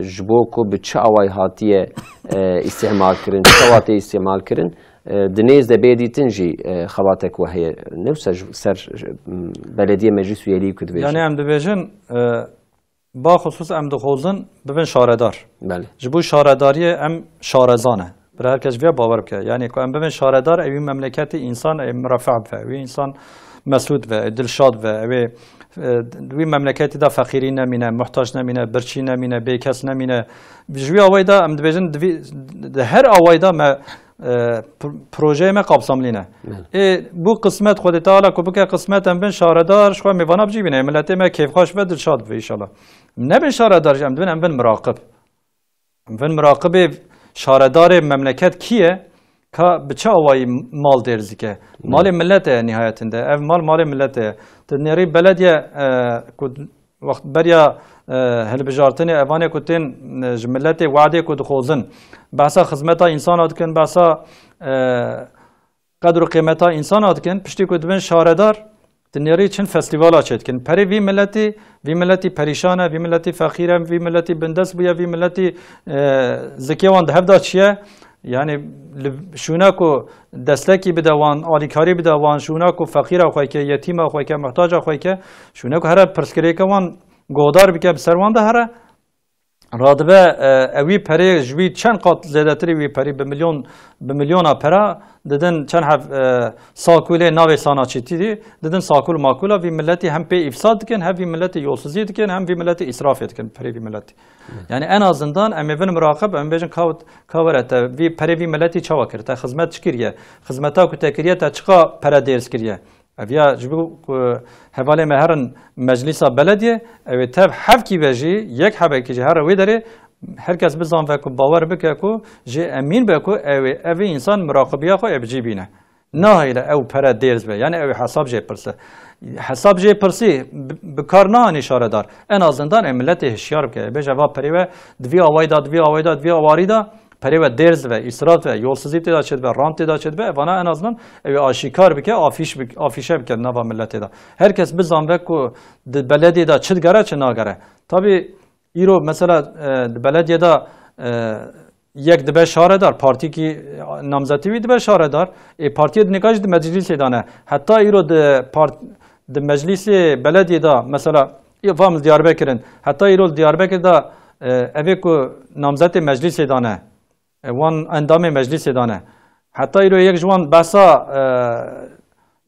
ji bo ku bi çi awayî hatiye, e, îstîhmal kirin, çawa tê îstîhmal kirin, e, di nêz de bê dîtin jî, e, xebatek we heye. Ne wisa ji ser, m, belediye meclis üyeliği ku dibêjin. Yanî em dibêjin, e, Baxusus em dixwazin bibin şaredar. Belê. Ji bo şaredariyê em şarezan e. Bira her kes viya bawer bike. Yani ku em bibin şaredar, ew wî memleketî însan, e, mirefeh be, wî însan mesûd be, e, dilşad be, ew ê, e, wî memleketî de feqîrî nemîne, muhtac nemîne, birçî nemîne, bêkes nemîne. Ji wî awayî de em dibêjin, di vî, di her awayî de me, e, pr-, projeyê me kapsamlî ne. Evet. Ê, bu qismet Xwedê Teala ku bike qismet em bin şaredar, ji xwe mêvana bicî bîne. Miletê me kêfxweş be, dilşad be înşallah. Nebin şaredar jî em dibin, em bin miraqib. Vin miraqibê şaredarê memleket kî ye? Ka bi çi awayî mal dêrz dike? Malê millet e nihayetinde. Ev mal malê millet e. Tu nêrî belediye, e, ku wext beriya, e, hilbijartinê evanê ku tên, e, ji milletê wadê ku dixwazin. Behsa xizmeta însana dikin, behsa, e, qedr û qîmeta însana dikin, piştî ku dibin şaredar, dinêrî çin festîvala çêdikin. Perê vî miletî, vî miletî perîşan e, vî miletî feqîr e, vî miletî bindest bûye, vî miletî, e, zikê wan di hev de çiye. Yani li şûna ku destekî bide wan, alîkarî bide wan, şûna ku feqîra xwe ke, yetîma xwe ke, muhtaca xwe ke, şûna ku here pirsgirêke wan godar bike, bi ser wan de here. Radibe, e, ewî perê ji wî çend qat zêdetirî wî perî bi milyon, bi milyona pera didin çend hev, e, sakulê navê sanaçîtî didin sakul makula vî miletî hem pê îfsad dikin, hem vî miletî yolsizî dikin, hem vî miletî îsrafê dikin perê vî miletî. Yani en azından em ê bin miraqib, em bêjin ka, ka were te vî perê vî miletî çawa kir, te xizmet çi kiriye, xizmeta ku te kiriye te çiqa pere dêrz kiriye. Ev ya ji bo ku hevalê me herin meclîsa belediyê, ew ê tev hevkî be jî, yek hebekî jî here wê derê, her kes bizanve ku bawer bike ku jê emîn be ku ew ê, ev ê însan muraqibiya xwe ê bi cî bîne. Nahêle ew pere dêrz be, yani ew ê hesab jê pirse. Hesab jê pirsî bi, bi kar nahanî şaredar. En azından ê miletê hişyar bike. Ê bêje va perê we di vî awayî da, di vî awayî da, di vî awarî da, perê we dêrz dibe, îsraf dibe, yolsizî tê de çêdibe, rant tê de çêdibe, evana en azından ew ê aşîkar bike, afîş bik-, afîşe bike di nava miletê de. Her kes bizanbe ku di belediyê de çi digere, çi nagere. Tabî îro mesela, e, di belediyê de, e, yek dibe şaredar, partîkî, e, namzetî wî dibe şaredar, ê partiyê di nika jî di meclîsê de ne. Heta îro di part-, di meclîsê belediyê de mesela, î-, vam li Diyarbekir in. Heta îro li Diyarbekir de, e, evê ku namzetê meclîsê de ne. E, wan endamê meclîsê de ne. Heta îro yek ji wan behsa, e,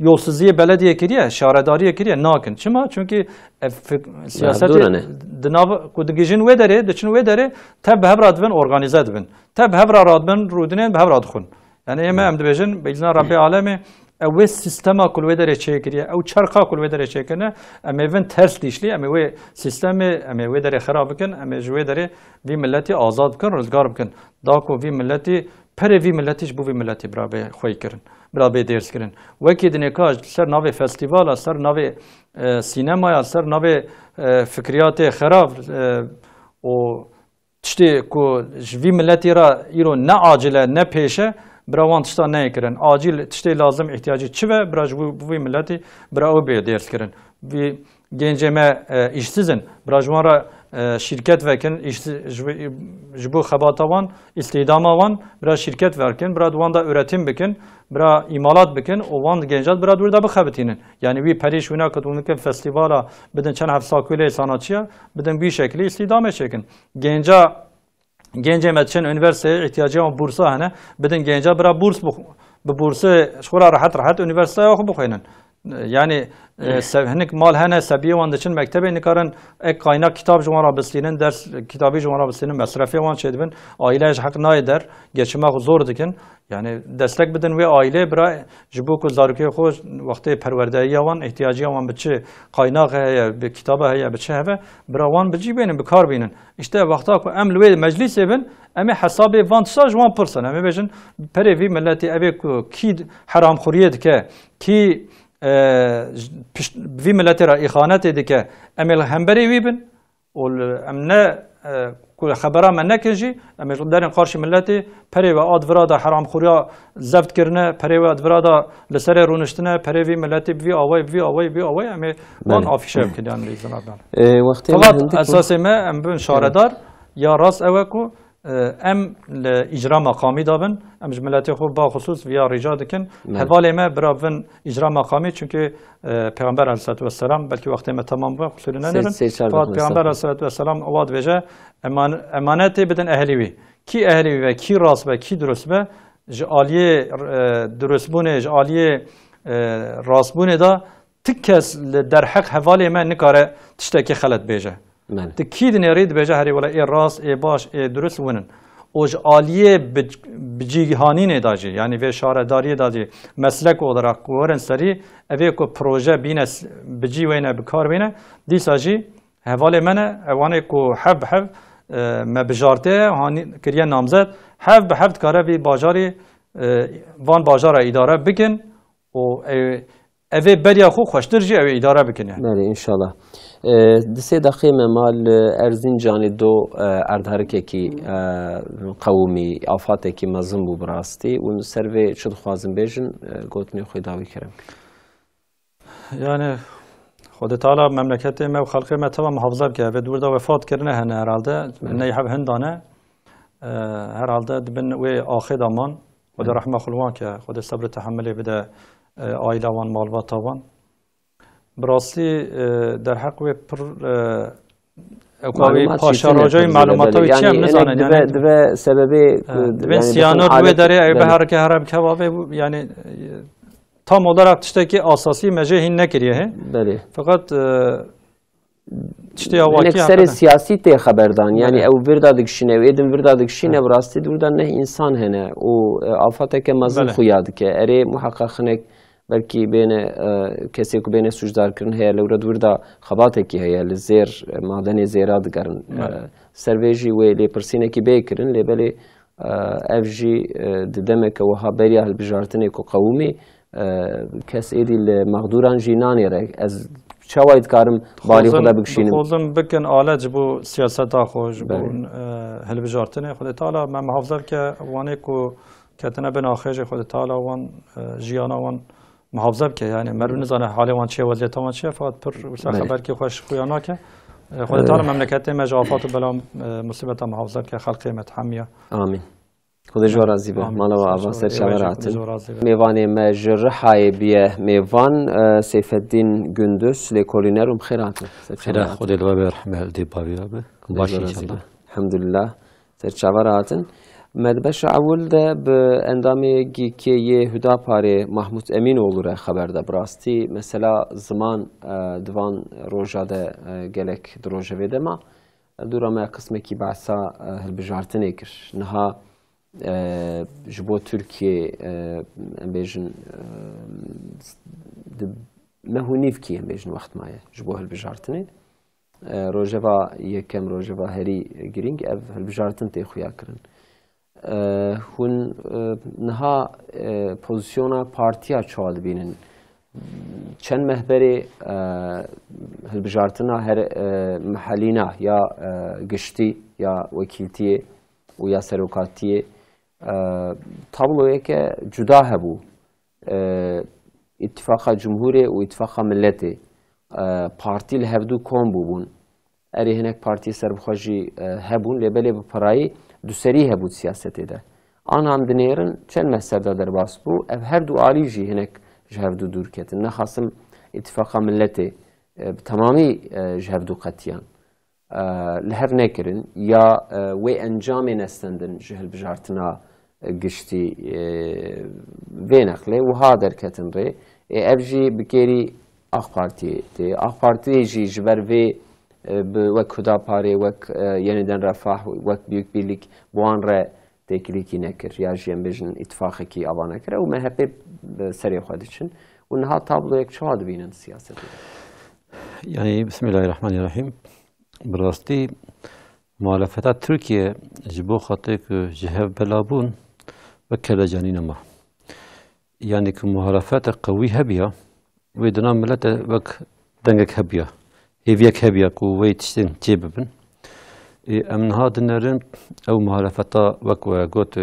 yolsiziyê belediyê kiriye, şaredariyê kiriye, nakin. Çima? Çünkü, e, fik-, siyasetê dûr e ne. Di nav ku digihîjin wê derê, diçin wê derê, tev bi hev re dibin, organîze dibin. Tev bi hev re radibin, rûdinên bi hev re dixwin. Yani ême em dibêjin, bi îzna Rebbê alemê, ew wê sîstema ku li wê derê çêkiriye, ew çerxa ku li wê derê çêkirine, em ê vin ters dîşlî, em ê wê sîstemê, em ê wê derê xirab bikin, em ê ji wê derê vî miletî azad bikin, rizgar bikin. Da ku vî miletî, perê vî miletî ji bo vî miletî bira bê xwey kirin, bira bê dêrz kirin. Wekî dinêka ser navê festîvala, ser navê, e, sînemaya, ser navê, e, fikriyatê xerab, e, û tiştê ku ji vî miletî re îro ne acil e, ne pêş e, bira wan tişta neyê kirin. Acil tiştê lazim, îhtiyacî çi be, bira ji bo, bo vî miletî bira ew bê dêrz kirin. Vî gencê me, e, îşsiz in, bira ji wan re, e, şîrket vekin, îşsiz, ji, ji bo xebata wan, îstîhdama wan, bira şîrket vekin, bira di wan de üretim bikin, bira îmalat bikin û wan genca bira di wir de bixebitînin. Yani wî perî şûna ku hûn dikin festîvala bidin çend heft sakulê sanatçiya, bidin wî şeklî îstîhdamê çêkin. Genca, gencê me diçin unîversîteyê, îhtiyacê wan bursa hene, bidin genca bira burs bix-, bi bursê ji xwe re rehet rehet unîversîteya xwe bixwînin. Yani, e, sev-, hinik mal hene, sebiyê wan diçin mektebê nikarin ek kaynak kitab ji wan re bistînin, ders kitabî ji wan re bistînin, mesrefê wan çêdibin, aîle ji heq nayê der, geçima xwe zor dikin. Yani destek bidin wê aîlê bira ji bo ku zarokê xwe wextê perwerdeyiya wan, ihtiyaciya wan bi çi qaynaxe heye, bi kitaba heye, bi çi heve, bira wan bi cî bênin, bi kar bînin. Îşte wexta ku em li wê meclîsê bin, em ê hesabê van tişta ji wan pirsin. Em ê bêjin, perê vî miletî ev ê ku kî heramxuriyê dike, kî, e, ji-, pişt-, vî miletê re îxanetê dike, em ê li hemberê wî bin. Û li, em ne, e, ku xebera me nekin jî, em ê ji derên qarşî miletê perê we ad vira da heramxuriya zeft kirine, perê we ad vira da li serê rûniştine, perê vî miletê bi vî awayî, bi vî awayî, bi vî awayî em ê wan Belê. afîşe bikin, yani, lê izin Rabdan. E, wextê me Fakat hindik esasê me em bin şaredar, ya rast ew e ku, e, em li îcra meqamî de bin, em ji miletê xwe baxusûs viya rica dikin. Belê. Hevalê me bira bin îcra meqamî, çünkü, e, Peyxember aleyhissalatu vesselam, belkî wextê me temam bû, qusûrî Sê, nenerin. sê çar Fakat daqiqe Peyxember estağfurullah. aleyhissalatu vesselam wa dibêje, eman-, emanetê bidin ehlî wî. kî ehlî be, kî rast be, kî durust be, ji aliyê, e, durustbûnê, ji aliyê, e, rastbûnê de ti kes li derheq hevalê me nikare tiştekî xelet bêje. Belê. Tu kî dinêrî dibêje herî wele ê rast, ê baş, ê durust win in. Û ji aliyê bi-, bicîhanînê de jî, yanî vê şaredariyê de jî, meslek olarak ku werin serî, evê ku proje bîne s-, bi cî wêne, bi kar wêne, dîsa jî hevalê me ne, ewanê ku hev bi hev, e, me bijartiye, hanî kiriye namzet, hev bi hev dikare vî bajarî, e, van bajara îdare bikin û ew, ev ê beriya xwe xweştir jî ew ê îdare bikin yani. Belê, înşallah. E, di sê deqê me mal, e, Erzincanê do, e, erdherikekî, e, qewimî, afatekî mezin bû bi rastî. Û ser vê çi dixwazin bêjin, e, gotinê xwe dawî kerem. Yani, Xwedê Teala memleketê me û xelkê me teva muhafaza bike. Vê dûr de wefat kirine hene herhalde. Belê. Ney heb hinda ne. E, herhalde dibin wê axê de man. Xwedê Belê. Rehma xwe li wan ke. Xwedê sebr û tehemilê bide, e, aîla wan, malbata wan. Bi rastî, e, derheq wê pir, e, ew ka wî Malumat jî paşeroja tune wî pir zêde, malûmata belê. Wî çi em Yani, nizanin, hinek dibe, yani. Dibe sebebê, Ha, e, dibên yani, siyanor dixin wê alet, derê ew belê. Beherike herem kevavê, yani, e, tam olarak tiştekî asasî me jê hîn nekiriye he. Belê. Fakat, e, tiştê ya Hinek wakî serê hakikaten. Siyasî tê xeberdan. Yani, Belê. Ew virda dikişîne, ew êdin virda dikişîne, Ha. bi rastî di wir de neh însan hene û, e, afateke mezin Belê. xuya dike. Erê muheqeq hinek belkî bêne, e, kesê ku bêne sûcdar kirin heye, lewre di wir de xebatekî heye, li zêr, e, madenê zêra digerin. Belê. E, ser vê jî wê lêpirsînekî bê kirin, lê belê, e, ev jî, e, di demeke wiha beriya hilbijartinê ku qewimî, e, kes êdî li mexdûran jî nanêre. Ez çawa dikarim balî xwe de Dixwazim, bikişînim? Dixwazim bikin alet ji bo siyaseta xwe, ji bo, Belê. e, hilbijartinê. Xwedê Teala me muhafaza bike, wanê ku ketine bin axê jî Xwedê Teala wan, e, jiyana wan muhafaza bike. Yani, meriv nizane halê wan çi ye, weziyeta wan çi ye, fakat pir wisa Belê. xeberkî xweş xuya nake. E, Xwedê Teala E. memleketê me ji afat û bela, e, musîbeta muhafaza bike, xelkê me hemiya. Amîn. Xwedê ji we razî be. Amîn. Mala we ava, ser çava rahatin. Mêvanê me ji Rihayê biye mêvan, e, Seyfeddîn Gündüz, lêkolîner û bi xêr hatin. Ser çava rahatin. Xêra, Xwedê li we be, rehme li dê bavî we be. Xwedê ji we razî be. Baş inşallah. Elhamdulillah. Ser çava rahatin. Me di beşa ewil de bi endamê gîkê yê Hudaparê Mahmut Emînoğlu re xeber de bi rastî mesela ziman, e, di van roja de, e, gelek di rojevê de ma. Dûra me qismekî behsa, e, hilbijartinê kir. Niha e, ji bo Tirkiyê, e, em bêjin, e, di meh û nîvkî, em bêjin, wext maye ji bo hilbijartinê. E, rojeva yekem, rojeva herî girîng, ev hilbijartin tê xuya kirin. E, hûn, e, niha, e, pozisyona partiya çawa dibînin? Çend meh berê, e, hilbijartina her, e, mehelîna ya, e, giştî ya wekîltiyê û ya serokatiyê, e, tabloyeke cuda hebû. E, Îtifaqa Cumhurê û Îtifaqa Milletê, e, partî li hevdû kom bûbûn. Erê hinek partiyê serbixwe jî, e, hebûn, lê belê bi pirayî duserî hebû di siyasetê de. Ana em dinêrin çend meh ser de derbas bû, ev her du alî jî hinek ji hevdû dûr ketin. Nexasim Îtifaqa Milletê, e, bi temamî, e, ji hevdû qetiyan. E, li hev nekirin ya, e, wê encamê nestendin ji hilbijartina giştî, e, vê neqlê wiha derketin rê. Ê, ev jî bi kêrî AK Partiyê tê. AK Partiyê jî ji ber vê, e, bi wek Hudaparê, wek, e, Yeniden Refah, wek Büyük Birlik bi wan re têkilîkî nekir, ya jî em bêjin îtifaqekî ava nekir. Ew M H P bi serê xwe diçin. Û niha tabloyek çawa dibînin siyasetê de? Yani, Bismillahirrahmanirrahim. Bi rastî, muhalefeta Tirkiye ji bo xatirê ku ji hev bela bûn, wek kelecanî nema. Yani ku muhalefeta qewî hebiya, wê dina milete wek dengek hebiya, hêviyek hebiya ku wê tiştên çê bibin. Ê, em niha dinerin ew muhalefeta wek we got,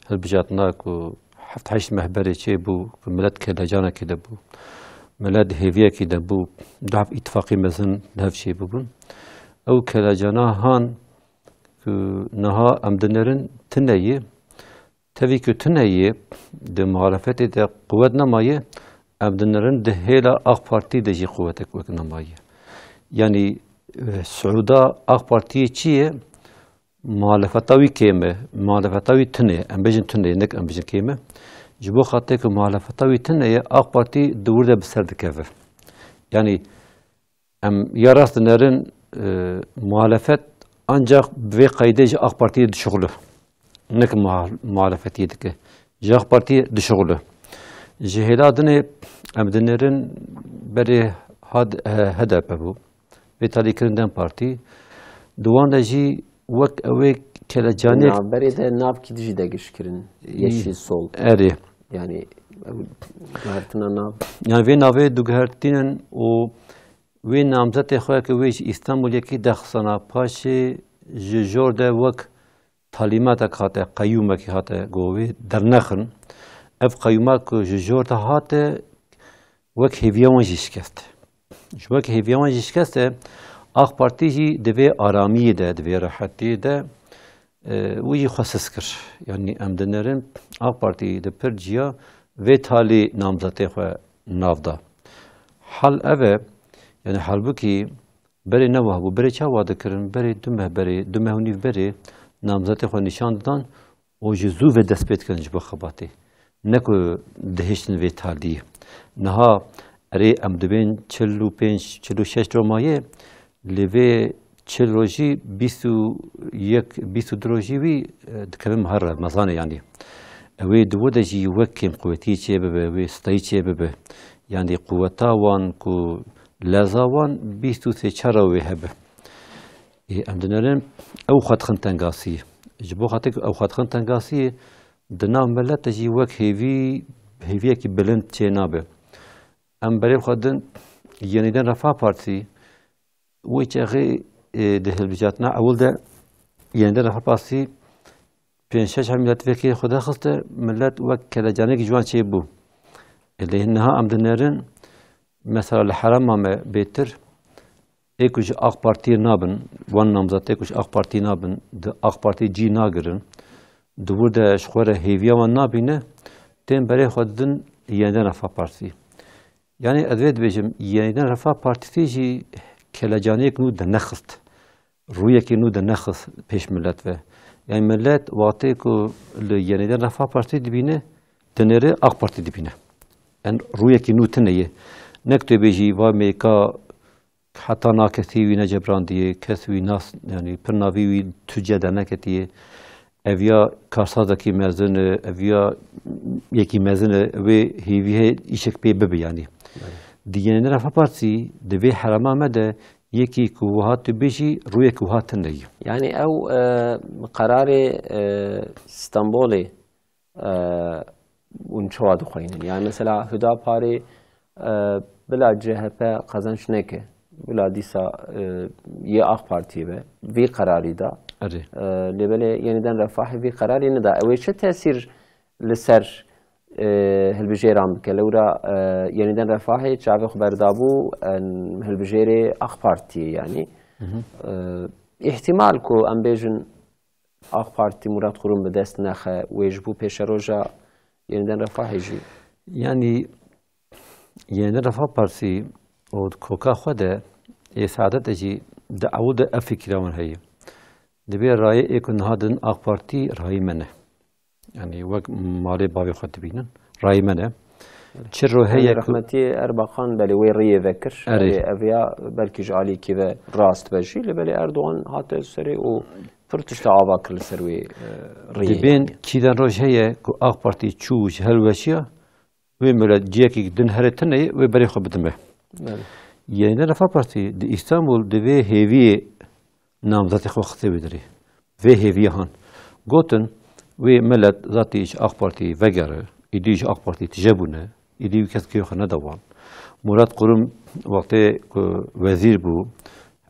hilbijartina ku heft heşt meh berê çêbû, ku milet kelecanekê de bû, milet hêviyekê de bû, du heft îtifaqê mezin li hev çêbûbûn. Ew kelecana han ku niha em dinêrin tune ye, tevî ku tune ye, di muhalefetê de quwet nemaye, em dinêrin di hêla AK Partî de jî quwetek wek nemaye. Yanî, e, siûda AK Partiyê çi ye? muhalefeta wî kêm e, muhalefeta wî tune, em bêjin tune, nek em bêjin kêm e. Ji bo xatirê ku muhalefeta wî tune ye, AK Partî di wir de bi ser dikeve. Yanî em ya rast dinerin, e, muhalefet ancak bi vê qeydê ji AK Partiyê dişuxile. Nek muha-, muhalefetiyê dike. Ji AK Partiyê dişuxile. Ji hêla dinê em dinerin berê had-, H D P bû. Vê talî kirin DEM Partî. Di wan de jî wek ew ê kelecaniyek Navberê de navkî dijî de giş kirin. Yeşil Sol. Erê. Yani ew guhertina nav. Yani vê navê diguhertînin û wê namzetê xwe ke wê ji Îstanbul yekî dexisana paşê ji jor de wek talîmatek hate, qeyûmekî hate, go wê dernexin. Ev qeyûma ku ji jor de hate, wek hêviya wan jî şikest. Ji wek hêviya wan jî şikest e, AK Partî jî di vê aramiyê de, di vê rehetiyê de, e, wî jî xwe siz kir. Yanî em dinerin, AK Partî di pir ciya vê talî namzetê xwe nav da. Hal ev e, yanî halbûkî berê ne wah bû, berê çawa dikirin, berê du meh berê, du meh û nîv berê namzetê xwe nîşan didan û ji zû ve dest pê dikirin ji bo xebatê. Ne ku dihiştin vê talî. Niha erê em dibên çil û pênc, çil û şeş roma ye, lê vê çil rojî bîst û yek, bîst û du rojî wî, e, dikevin mehar re, mezane yanî. Ew ê di wir de jî wek kêmquwetiyê çêbibe, wê stayî çêbibe. Yanî quweta wan ku leza wan bîst û sê çar wê hebe. Ê, em dinerin ew xwe dixin tengasiyê. Ji bo xatir ku ew xwe dixin tengasiyê, di nav milet de jî wek hêvî, hêviyekî bilind çê nabe. Em berê xwe din Yenîden Refah Partî, wê çaxê, ê, di hilbijartina ewil de Yenîden Refah Partî pênc şeş heb milletvekilê xwe daxiste, millet wek kelecanekî ji wan çêbû. Ê, lê niha em dinerin, mesela li herêma me bêtir, ê ku ji AK Partiyê nabin, wan namzetê ku ji AK Partiyê nabin, di AK Partiyê cî nagirin, di wir de ji xwe re hêviya wan nabîne, tên berê xwe didin Yenîden Refah Partî. Yanî ez vê dibêjim, Yenîden Refah Partî jî kelecaniyek nû de nexist. Rûyekî nû de nexist pêş milet ve. Yanî milet wextê ku li Yenîden Refah Partî dibîne, dinêre AK Partî dibîne. Yan rûyekî nû tune ye. Nek tu bêjî, va mêka heta na kesî wî necebrandiye, kes wî nas, yanî pir navî wî tu cih de neketiye. Ev ya karsazekî mezin e, ev ya yekî mezin e, wê hêvî heye îşek pê bibe yanî. Belê. Di Yenîden Refah Partî, di vê herêma me de yekî ku wiha tu bêjî, rûyek wiha tune ye. Yani ew, e, qerarê, e, Stenbolê, e, hûn çawa dixweynin? Yani mesela Hudaparê, e, bila C H P qazanç neke, bila dîsa, e, yê AK Partiyê be, vî qerarî da. Erê. E, lê belê Yenîden Refahê vî qerarî neda. Ew ê çi tesîr li ser, e, hilbijêran bike? Lewra, e, Yenîden Refahê çavê xwe berdabû, e, hilbijêrê AK Partiyê yani. Hı hı. E, îhtimal ku em bêjin, AK Partî Murat Kurum bi dest nexe, wê ji bo pêşeroja Yenîden Refahê jî. Yanî Yenîden Refah Partî û di koka xwe de ê Seadetê jî di ewil de ev fikira wan heye. Divê rayê ê ku niha din AK Partî rayî me ne. Yanî wek malê bavê xwe dibînin, rayî me ne. Çi ro heye Yani ku rehmetî Erbakan belê wê riyê vekir. Erê. Erê, ev ya belkî ji alîkî ve rast be jî, lê belê Erdogan hate serê û pir tişta ava kir li ser wê, e, riyê Dibên yani. Kîdan roj heye ku AK Partî çû ji hilweşiya, wê milet ciyekî din here tune ye, wê berê xwe bidin me. Belê. Yenîden Refah Partî di Îstanbul di vê hêviyê namzetê xwe xiste wê derê. Vê hêviyê han. Gotin, wê milet zatî ji AK Partî vegere, îdî ji AK Partî tije bûne, îdî wî kes kê xwe neda wan. Murat Kurum wextê ku wezîr bû,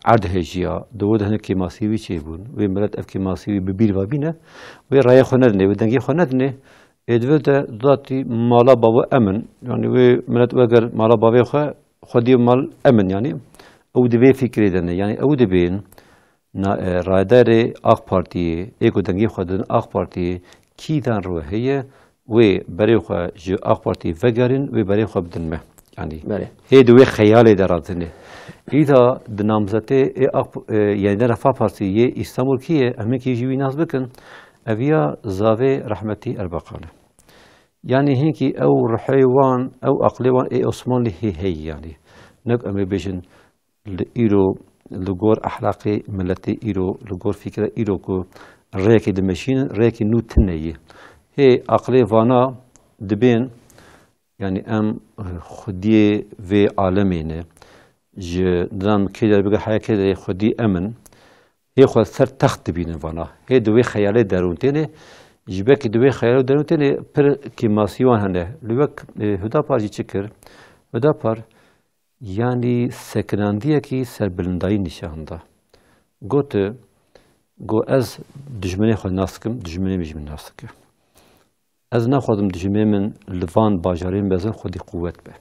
erd hêjiya, di wir de hinek kêmasî wî çêbûn. Wê milet ev kêmasî wî bi bîr ve bîne, wê rayê xwe nedinê, wê dengê xwe nedinê, ê di vir de zatî mala bavo emin. Yanî wê milet weger mala bavê xwe, xwediyê mal emin yanî. Ew di vê fikrê de ne. Yanî ew dibên Na, e, rayedarê AK Partiyê, ê ku dengê xwe didin AK Partiyê, kîdan ro heye, wê berê xwe ji AK Partiyê vegerin, wê berê xwe bidin me. Yanî, Belê. hê di wê xeyalê de radine. Îda di namzetê ê Ak-, e, yani de Refah Partî yê Îstanbul kî ye, em hinkî jî wî nas bikin, ev ya zavê rehmetî Erbakan e. Yani hinkî ew ruhê wan, ew aqlê wan ê Osmanlî hê heye yani. Nek em ê bêjin li îro, li gor ehlaqê miletê îro, li gor fikra îro ku rêyekê dimeşînin, rêyekê nû tune ye. Hê aqlê vana dibên, yani em xwediyê vê alemê ne. Ji dinan kê der bige heya kê derê xwedî em in. Hê xwe ser text dibînin vana. Hê di wê xeyalê derûn têne, ji ber ku di wê xeyalê derûn têne, pir kêmasî wan hene. Li wek, e, Hudapar jî çi kir? Hudapar, yanî sekinandiyekî serbilindayî nîşan da. Got, got, ez dijminê xwe nas dikim, dijminê min jî min nas dike. Ez naxwazim dijminê min li van bajarên mezin xwedî quwet be.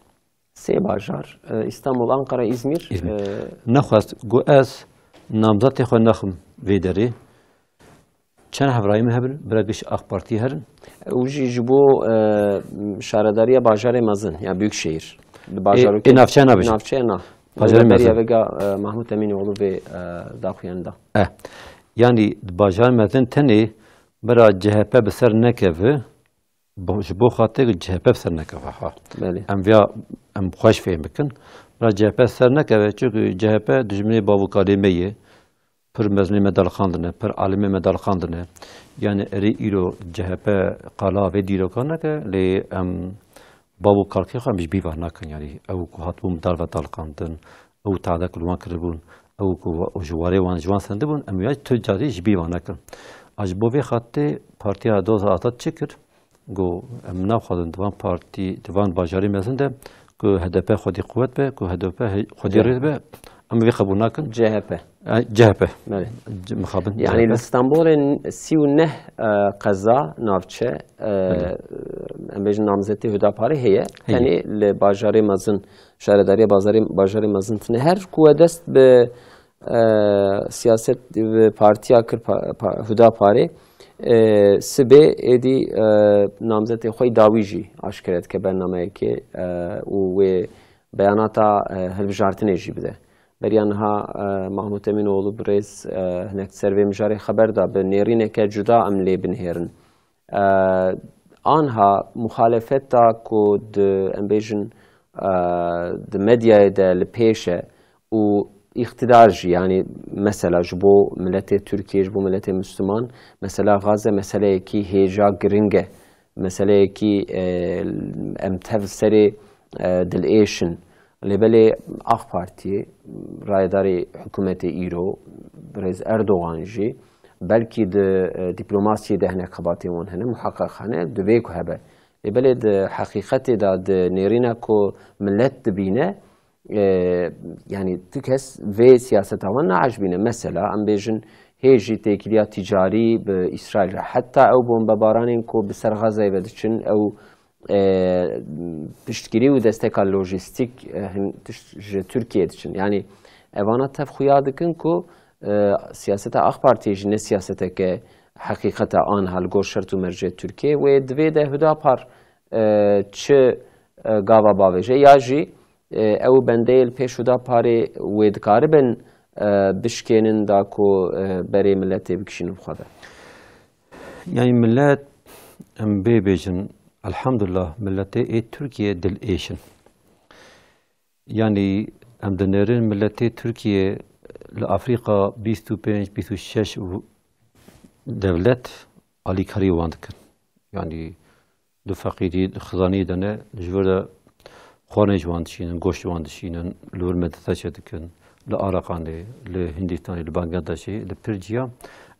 Sê bajar, e, Îstanbul, Ankara, Îzmîr, Îzmîr. E, Nexwest, got, ez namzetê xwe naxim vê derê. Çend hevrayî min hebin, bira giş Ak Partî herin. Ew jî ji bo, e, şaredariya bajarê mezin, ya Büyükşehir. Di Ê, bajarokê ê navçeya nabêjin. Navçeya na. Bajarê Beriya mezin. Vega, e, Mahmut Emînoğlu vê, e, daxuyanî da. Eh. Yanî di bajarê mezin tenê bira C H P bi ser nekeve, bo-, ji bo xatirê C H P bi ser nekeve ha. Belê. Em vêya, em xweş fêm bikin. Bira C H P ser nekeve, çünkü C H P dijminê bav û kalê me ye. Pir mezinê me daliqandine, pir alimê me daliqandine. Yani erê îro C H P qala vê dîrokan nake, lê em bav û kalkê xwe em ji bîr ve nakin. Yani ew ku hatibûn dar ve daliqandin, ew tade ku li wan kiribûn, ew ku wa-, ji warê wan, ji wan sendibûn, em ya tu carî ji bîr ve nakin. A ji bo vê xatirê Partiya Doza Azad çi kir? Got, em naxwazin di van partî, di van bajarê mezin de ku H D P xwedî quwet be, ku H D P he-, xwedî rêz be, em vê qebûl nakin. C H P. E, C H P. Belê. C-, mixabin, Yani C H P. Li Stenbolê n-, sî û neh, e, qeza, navçe, e, Belê. Em bêjin namzetê Hudaparê heye. Heye. Tenê li bajarê mezin, şaredariya bazarê, bajarê mezin tine. Her ku we dest bi e, siyaset bi partiya kir pa-, pa-, Hudaparê, e, sibê êdî, e, namzetê xwe yî dawî jî aşkere dike bernameyekê, e, û wê beyanata, e, hilbijartinê jî bide. Beriya niha, e, Mahmut Emînoğlu birêz, e, hinek ser vê mijarê xeber da, bi nêrîneke cuda em lê binihêrin. E, anha muxalefeta ku di, em bêjin, e, di medyayê de li pêş e û îqtidar jî, yanî mesela ji bo miletê Tirkiyê, ji bo miletê Misliman, mesela Gaze meseleyekî hêja giring e. Meseleyekî, e, em tev serê, e, dilêş in. Lê belê Ak Partiyê, rayedarê hikûmetê îro, birêz Erdogan jî, belkî di, e, dîplomasiyê de hinek xebatên wan hene, muheqeq hene, divê ku hebe. Lê belê di heqîqetê de, di nêrîna ku milet dibîne, e, yanî tu kes vê siyaseta wan naecibîne. Mesela, em bêjin, hê jî têkiliya tîcarî bi Îsraîl re. Heta ew bombebaranên ku bi ser Xezeyê ve diçin, ew e, piştgirî û desteka lojîstîk, e, hin tişt ji Tirkiyê diçin. Yanî evana tev xuya dikin ku, e, siyaseta Ak Partiyê jî ne siyaseteke heqîqet e anha li gor şert û mercê Tirkiyê. Wê divê de Hudapar, e, çi, e, gava bavêje ya jî, e, ew bendeyê li pêş Hudaparê wê dikaribin, e, bişkênin da ku, e, berê miletê bikişînin bi xwe de. Yanî millet, em bê bêjin, elhamdulillah, miletê ê Tirkiyê dilêş in. Yanî em dinêrin miletê Tirkiyê li Afrîka bîst û pênc, bîst û şeş w-, dewlet alîkarî wan dikin. Yanî di feqîrî, di xizanî de ne, ji vir de xwarin ji wan dişînin, goşt ji wan dişînin, li wir medrese çêdikin, li Arakanê, li Hindistanê, li Bangladeşê, li pir ciya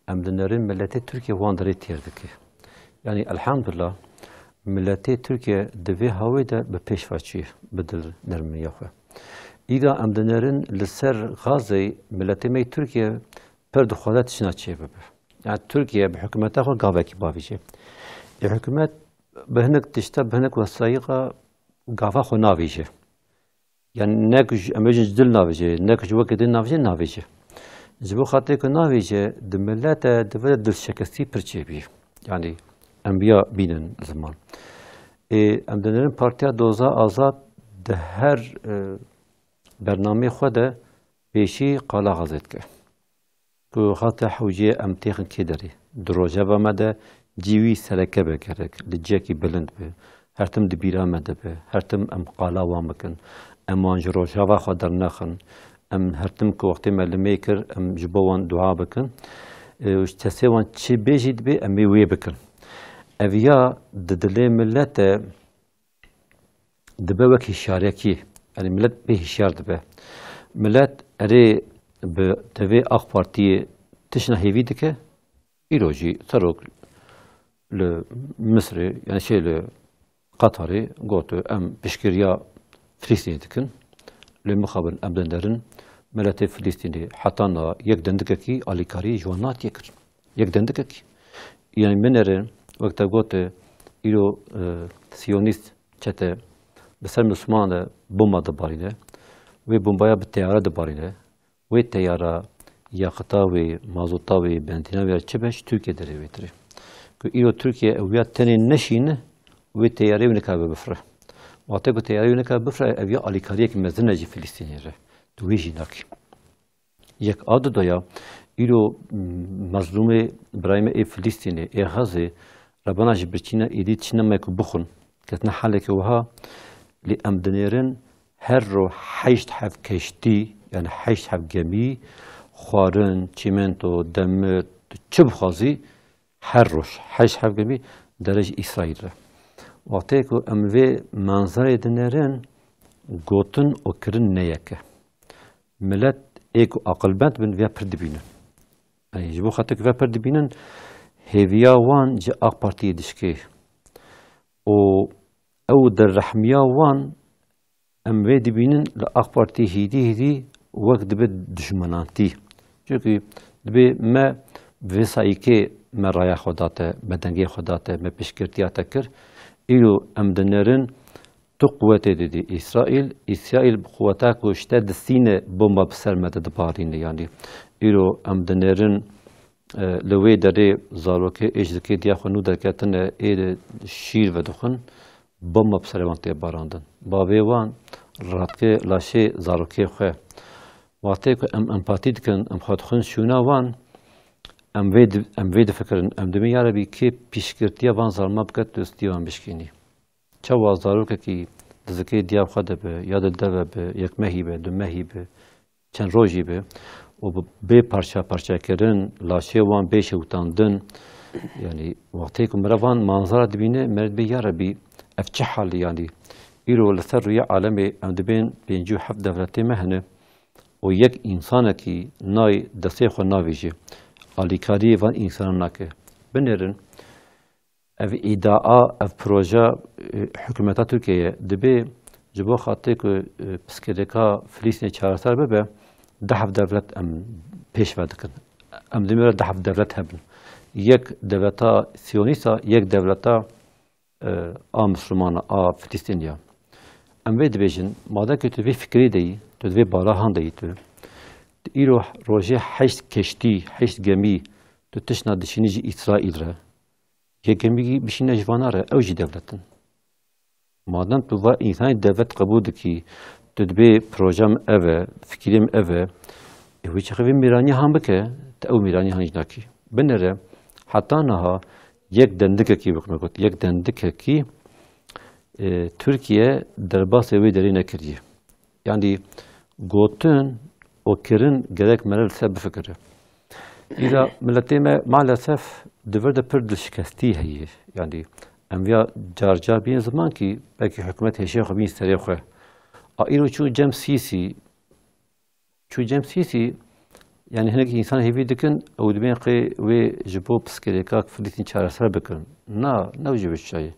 em dinêrin miletê Tirkiye wan derê têr dike. Yanî elhamdulillah, miletê Tirkiye di vê hawê de bi pêş ve çûye, bi dil nermiya xwe. Îda em dinêrin li ser Xazeyê miletê me yê Tirkiye pir dixwaze tiştina çê bibe. Yani Tirkiye bi hikûmeta xwe gavekî bavêje. Ê hikûmet bi hinek tişta, bi hinek wesayîqa gava xwe navêje. Yani ne ku ji, em bêjin ji dil navêje, ne ku ji wekî din navêje, navêje. Ji bo xatirê ku navêje, di milete divê dilşikestî pir çêbî. Yani em biya bînin ziman. Ê, em dinêrin Partiya Doza Azad di her, e, bernameyê xwe de pêşî qala Xezê dike. Ku xate hewcê em têxin kê derê. Di rojeva me de cî wî sereke be gerek, li ciyekî bilind be. Her tim di bîra me de be. Her tim em qala wan bikin. Em wan ji rojeva xwe dernexin. Em her tim ku wextê me limê kir, em ji bo wan dua bikin. Û ji tesê wan çi bê jî dibê, em ê wê bikin. Ev ya di dilê milet e, dibe wek hişyariyekî. Yanî milet pê hişyar dibe. Milet erê bi devê AK Partiyê tişna hêvî dike. Îro jî serok li Misirê, yanî şey li Qatarê got, em piştgiriya Filistînê dikin. Lê mixabin em dinerin miletê Filistînê heta niha yek dendikekî alîkarî ji wan natiye kirin. Yek dendikekî. Yanî binêrin, wek te got, îro, e, siyonîst çete bi ser Misliman de bomba dibarîne. Wê bombaya bi teyare dibarîne. Wê teyara, yaqita wê, mazota wê, benzîna wê çi be, ji Tirkiye derê wê tirê. Ku îro Tirkiye ew ya tenê neşîne, wê teyarê wê nikabe bifire. Wextê ku teyarê wê nikabe bifire, ev ya alîkariyek mezin e ji Filistînê re. Tu wê jî nakî. Yek a dudoya, îro, m-, mezlûmê birayê me ê Filistînê, ê Xezê, rebana ji birçîna êdî çi neme ku bixwin, ketine haleke wiha, lê em dinêrin her ro heşt heb keştî, yani heşt heb gemî, xwarin, çîmento, demir, tu çi bixwazî, her roj heşt heb gemî dere ji Îsraîl re. Wextê ku em vê manzarê dinêrin, gotin û kirin ne yek e. Milet ê ku aqilbend bin, vê pir dibînin. Yanî ji bo xatir ku vê pir dibînin, hêviya wan ji AK Partiyê dişkê. Û ew derrehmiya wan em vê dibînin li AK Partiyê hêdî hêdî wek dibe dijminantî. Çunkî dibê me vê sayîkê me raya xwe date, me dengê xwe date, me piştgirtiya te kir. Îro em dinêrin tu quwetê didî Îsraîl, Îsraîl bi quweta ku ji te distîne bomba bi ser me de dibarîne. Yanî îro em dinêrin, e, li wê derê zarokê ê ji dikê diya xwe nû derketine, ê de şîr vedixwin, bomba bi serê wan tê barandin. Bavê wan radike laşê zarokê xwe. Wextê ku em empatî dikin, em xwe dixwin şûna wan, em vê di-, em vê difikirin, em dibên ya Rebî kê piştgirtiya van zalima bike, tu stî wan bişkînî. Çawa zarokekî di zikê diya xwe de be, ya di dev e be, yek mehî be, du mehî be, çend rojî be, û bi bê parça parçekirin, laşê wan bê şewitandin, yanî wextê ku meriv van manzara dibîne, meriv dibê ya Rebî, ev çi hal e yanî? Îro li ser rûyê alemê em dibên pêncî û heft dewletê me hene û yek însanekî nayê destê xwe navêje, alîkariyê van însanan nake. Binêrin, ev îdaa, ev proje, e, hikûmeta Tirkiyeyê dibê ji bo xatirê ku, e, piskirêka Filistînê çareser bibe, deh dewlet em pêş ve dikin. Em dimê re deh dewlet hebin. Yek dewleta Siyonîsta, yek dewleta, e, a Mislimana, a Filistîniya. Em vê dibêjin, madem ku tu vê fikirê de yî, tu di vê balahan de yî tu, tu îro rojê heşt keştî, heşt gemî, tu tişna dişînî ji Îsraîl re, yek gemî bişîne ji vana re, ew jî dewlet in. Madem tu va însanî dewlet qebûl dikî, tu dibê proje min ev e, fikirê min ev e, ê wê çaxê vê mêranî han bike, tu ew mêranî han jî nakî. Binêre, heta niha yek dendikekî, wek me got, yek dendikekî, e, Tirkiye derbasê wê derê nekiriye. Yanî gotin û kirin gerek meriv li ser bifikire. Îra miletê me maalesef di vir de pir dilşikestî heye. Yanî em viya car car bînin ziman kî belkî hikûmet hêşê xwe bîn serê xwe. A îro çû Cem Sîsî, çû Cem Sîsî, yanî hinek însan hêvî dikin ew dibên qê wê ji bo piskirêka Filistîn çareser bikin. Na, ne ji vê çayê.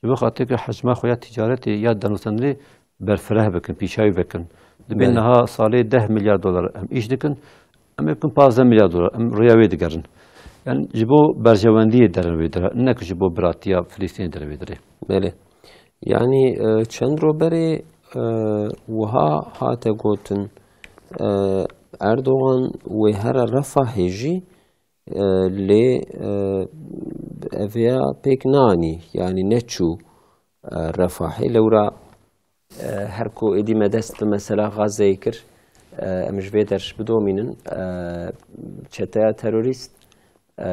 Ji bo xatirê ku hecma xwe ya ticaretê ya danûstandinê berfireh bikin, pîşayî vekin. Dibê Belê. Niha salê deh milyar dolar em îş dikin, em ê bikin pazdeh milyar dolar, em rêya wê digerin. Yani ji bo berjewendiyê derin wê dire, ne ku ji bo biratiya Filistînê derin wê dirê. Belê. Yani, e, çend ro berê, e, wiha hate gotin, e, Erdogan wê here Refahê jî, e, lê, e, ev ya pêk nanî, yani neçû, e, Refahê. Lewra E, her ku êdî me dest bi mesela Gazeyê kir, e, em ji vê der bidomînin. E, çeteya terorîst, e,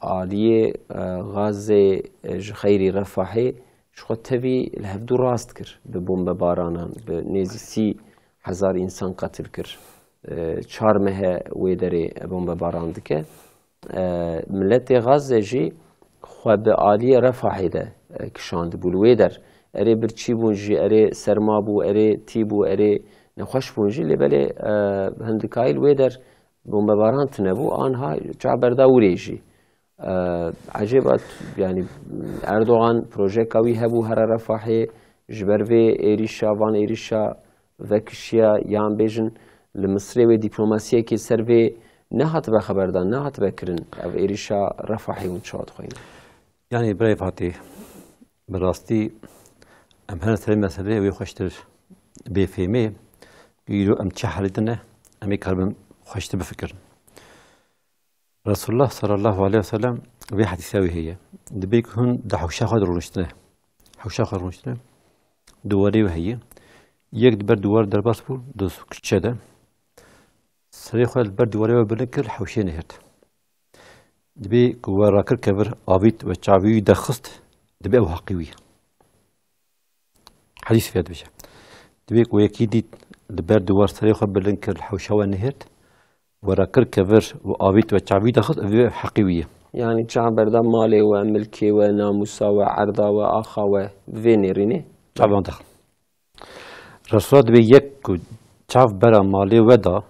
aliyê, e, Gazê, e, ji xeyrî Refahê ji xwe tevî li hevdû rast kir bi bombebaranan, bi nêzî sî hezar însan qetil kir. E, çar mehe wê derê bombebaran dike. E, miletê Gaze jî xwe bi aliyê Refahê de, e, kişandibû. Li wê der erê birçî bûn jî, erê serma bû, erê tî bû, erê nexweş bûn jî, lê belê, e, hindikayî li wê der bombebaran tine bû, anha çav berda wirê jî. E, ecêba, yanî Erdogan projeka wî hebû here Refahê, ji ber vê êrîşa, van êrîşa vekişiya, yan bêjin li Misirê wê dîplomasiyekê ser vê nehatibe xeberdan, nehatibe kirin. Ev êrîşa Refahê hûn çawa dixweynin? Yanî birayê Fatî, bi rastî em her serê meseleyê wê xweştir bê fêmê, îro em çi herî dine, em ê karibin xweştir bifikirin. Resulullah sallallahu aleyhi ve sellem vê hedîsa wî heye. Dibê ku hûn di hewşa xwe de rûniştine. Hewşa xwe rûniştine. Diwarê wî heye. Yek di ber diwar derbas bû, di kuçe de. Serê xwe li ber diwarê we bilind kir, hewşê nihêrt. Dibê ku we rakir kevir, avît we çavî wî derxist, dibê ew heqî wî ye. Hedîs vê dibêje. Dibê ku yekî dît li ber diwar serê xwe bilind kir, li hewşa we nihêrt, we re kir kevir û avît we çavî daxist, ev ê heqî wî ye. Yanî çav berda malê we, milkê we, namûsa we, erda we, axa we, bi vê nêrînê? Çavan daxin. Resulullah dibê yek ku çav bera malê we da,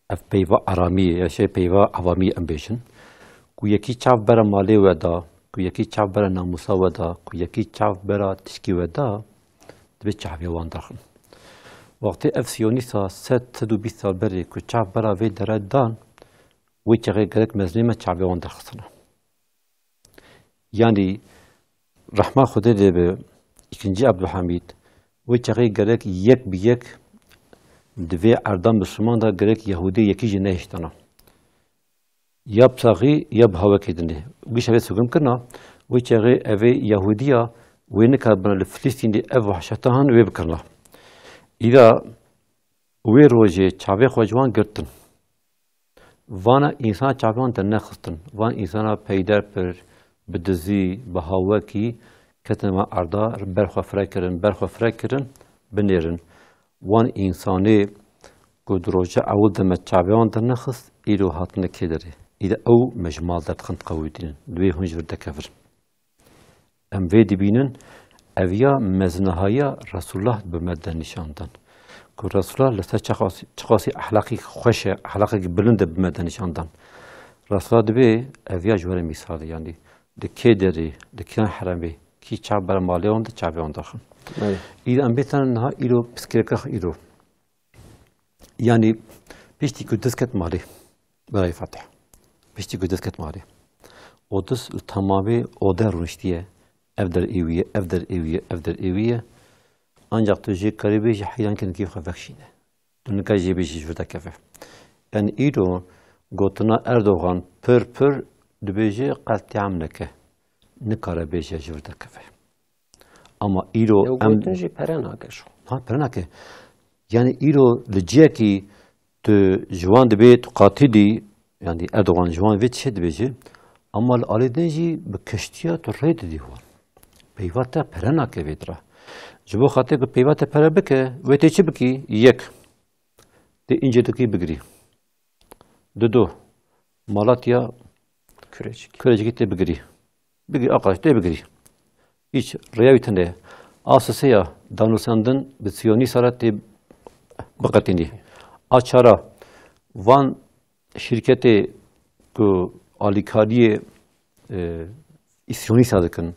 ev peyva aramiyê, ya şey peyva avamiyê em bêjin, ku yekî çav bera malê we da, ku yekî çav bera namûsa we da, ku yekî çav bera tişkî we da, dibê çavê wan derxin. Wextê ev siyonîsta sed, sed û bîst sal berê ku çav bera vê dere dan, wê çaxê gerek mezinê me çavê wan derxistina. Yanî rehma Xwedê lê be, îkincî Ebdulhamîd, wê çaxê gerek yek bi yek di vê erda Misliman de gerek Yehûdê yekî jî nehiştana. Ya bi saxî ya bi hawekê dinê. Giş evê sikim kirina, wê çaxê evê Yehûdiya wê nikaribina li Filistînê ev wehşeta han wê bikirina. Îda wê rojê çavê xwe ji wan girtin. Vana însan çavê wan dernexistin. Van însana peyder pir, bi dizî, bi hawekî ketin van erda, ber xwe fire kirin, ber xwe fire kirin, binêrin. Wan însanê ku di roja ewil de me çavê wan dernexist, îro hatine kê derê. Îde ew me ji mal derdixin diqewitînin. Divê hûn ji vir dekevirin. Em vê dibînin, ev ya mezinahaya Resulullah bi me de nîşan dan. Ku Resulullah li ser çiqas-, çiqasî ehlaqî xweş e, ehlaqekî bilind e bi me de nîşan dan. Resulullah dibê ev ya ji we re mîsal e, yanî di kê derê, di kîjan heremê, kî çav bera malê wan de çavê wan daxin. Evet. Îro em bê tene niha îro piskireka xwe îro. Yanî piştî ku dest ket malê, Birayê Fatih. Piştî ku dest ket malê. Odis li temamê ode rûniştiye. Ev der ê wî ye, ev der ê wî ye, ev der ê wî ye. Ancak tu jê karî bêjî heyran kinkê xwe vekşîne. Tu nika jê bêjî ji vir dekeve. Yanî îro gotina Erdogan pir pir dibêje qeltîam neke. Nikare bêje ji vir dekeve. Ama îro Ew em gotin jî pere nake şo. Ha, pere nake. Yanî îro li ciyekî tu ji wan dibê tu qatilî, yanî Erdogan ji wan vê tiştê dibêje, ama li alî din jî bi keştiya tu rê didî wan. Peyva te pere nake vê dira. Ji bo xatirê ku peyva te pere bike, wê tê çi bikî? Yek, tê Încirlikî bigirî. Dido, Malatya Kurecik. Kurecikî tê bigirî. Bigirî, aqaş tê bigirî. Hiç rêya wî tune ye. A sisê ya danûstandin bi siyonîsta re tê biqetînî. A çara van şîrketê ku alîkariyê, e, î siyonîsta dikin,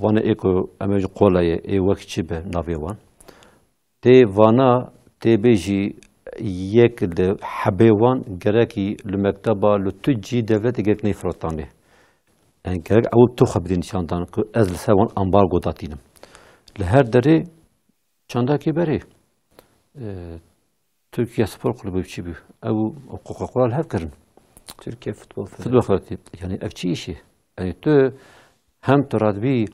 vanê ê ku em ê ji qola ye, ê wek çi be navê wan. Tê vana, tê bêjî yek li hebê wan gerekî li mekteba li tu cî dewletê gerek neyfirotanê. Yani gerek ew tu xwe bidî nîşandan ku ez li ser wan ambargo datînim. Li her derê çandakê berê, e, Türkiye Spor Kulübü çi bû? Ew Coca-Cola li hev kirin. Türkiye Futbol Federasyonu. Futbol Federasyonu. Yani ev çi îşê? Yani tu hem tu radibî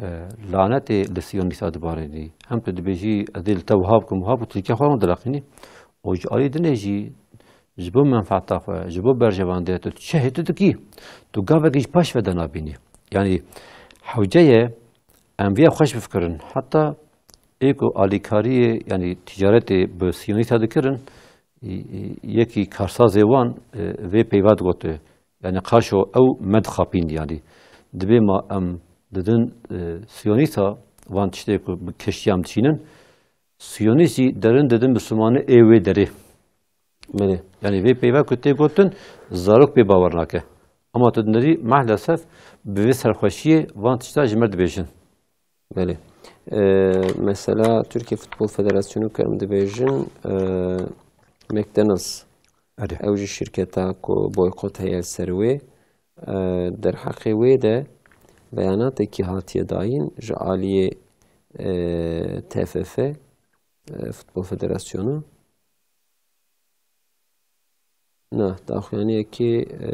e, lanetê li Siyonîsta dibarênî. Hem tu dibêjî, "Ez dê li te wiha bikim, wiha bikim", tu dikê xwe wan dilaqînî. Û ji alî dinê jî ji bo menfaeta xwe, ji bo berjevandiya tu çi hê tu dikî, tu gavekî ji paş ve de nabînî. Yanî hewce ye em vê xweş bifikirin. Heta ê ku alîkariyê, yanî ticaretê bi Siyonîsta dikirin, yekî karsazê wan, e, vê peyva digote. Yanî qaşo ew me dixapîn, yanî dibê ma em didin, e, Siyonîsta van tiştê ku bi keştiyan dişînin, Siyonîst jî derin didin Mislimanê ê wê derê. Belê. Yanî vê peyva ku tê gotin, zarok pê bawer nake. Ama tu dinirî, maalesef bi vê serxweşiyê van tişta ji me dibêjin. Belê. Ee, mesela Türkiye Futbol Federasyonu ku em dibêjin, ee, McDonald's. Erê. Ew jî şirketa ku boykot heye li ser wê. Ee, derheqê wê de beyanateke hatiye dayîn ji aliyê, ee, T F F, ee, Futbol Federasyonu. Na, daxuyaniyekê, e,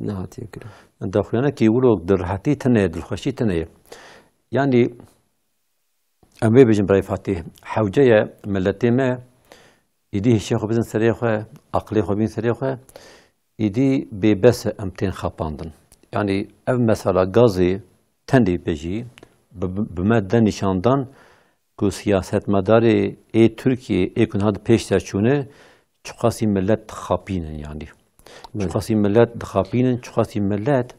nehatiye kirin. Daxuyanekî wilo di rehetî tune ye, dilxweşî tune ye. Yanî, em vê bêjin birayê Fatî, hewce ye miletê me, îdî hişê xwe bizin serê xwe, aqilê xwe bîn serê xwe, îdî bêbes e em tên xapandin. Yanî, ev mesela gazê tenê be jî, bi, bi, bi me de nîşandan, ku siyasetmedarê ê Tirkiyê ê ku niha di pêş de çûne, çiqasî millet dixapînin, yanî. Evet. Çiqasî millet dixapînin, çiqasî millet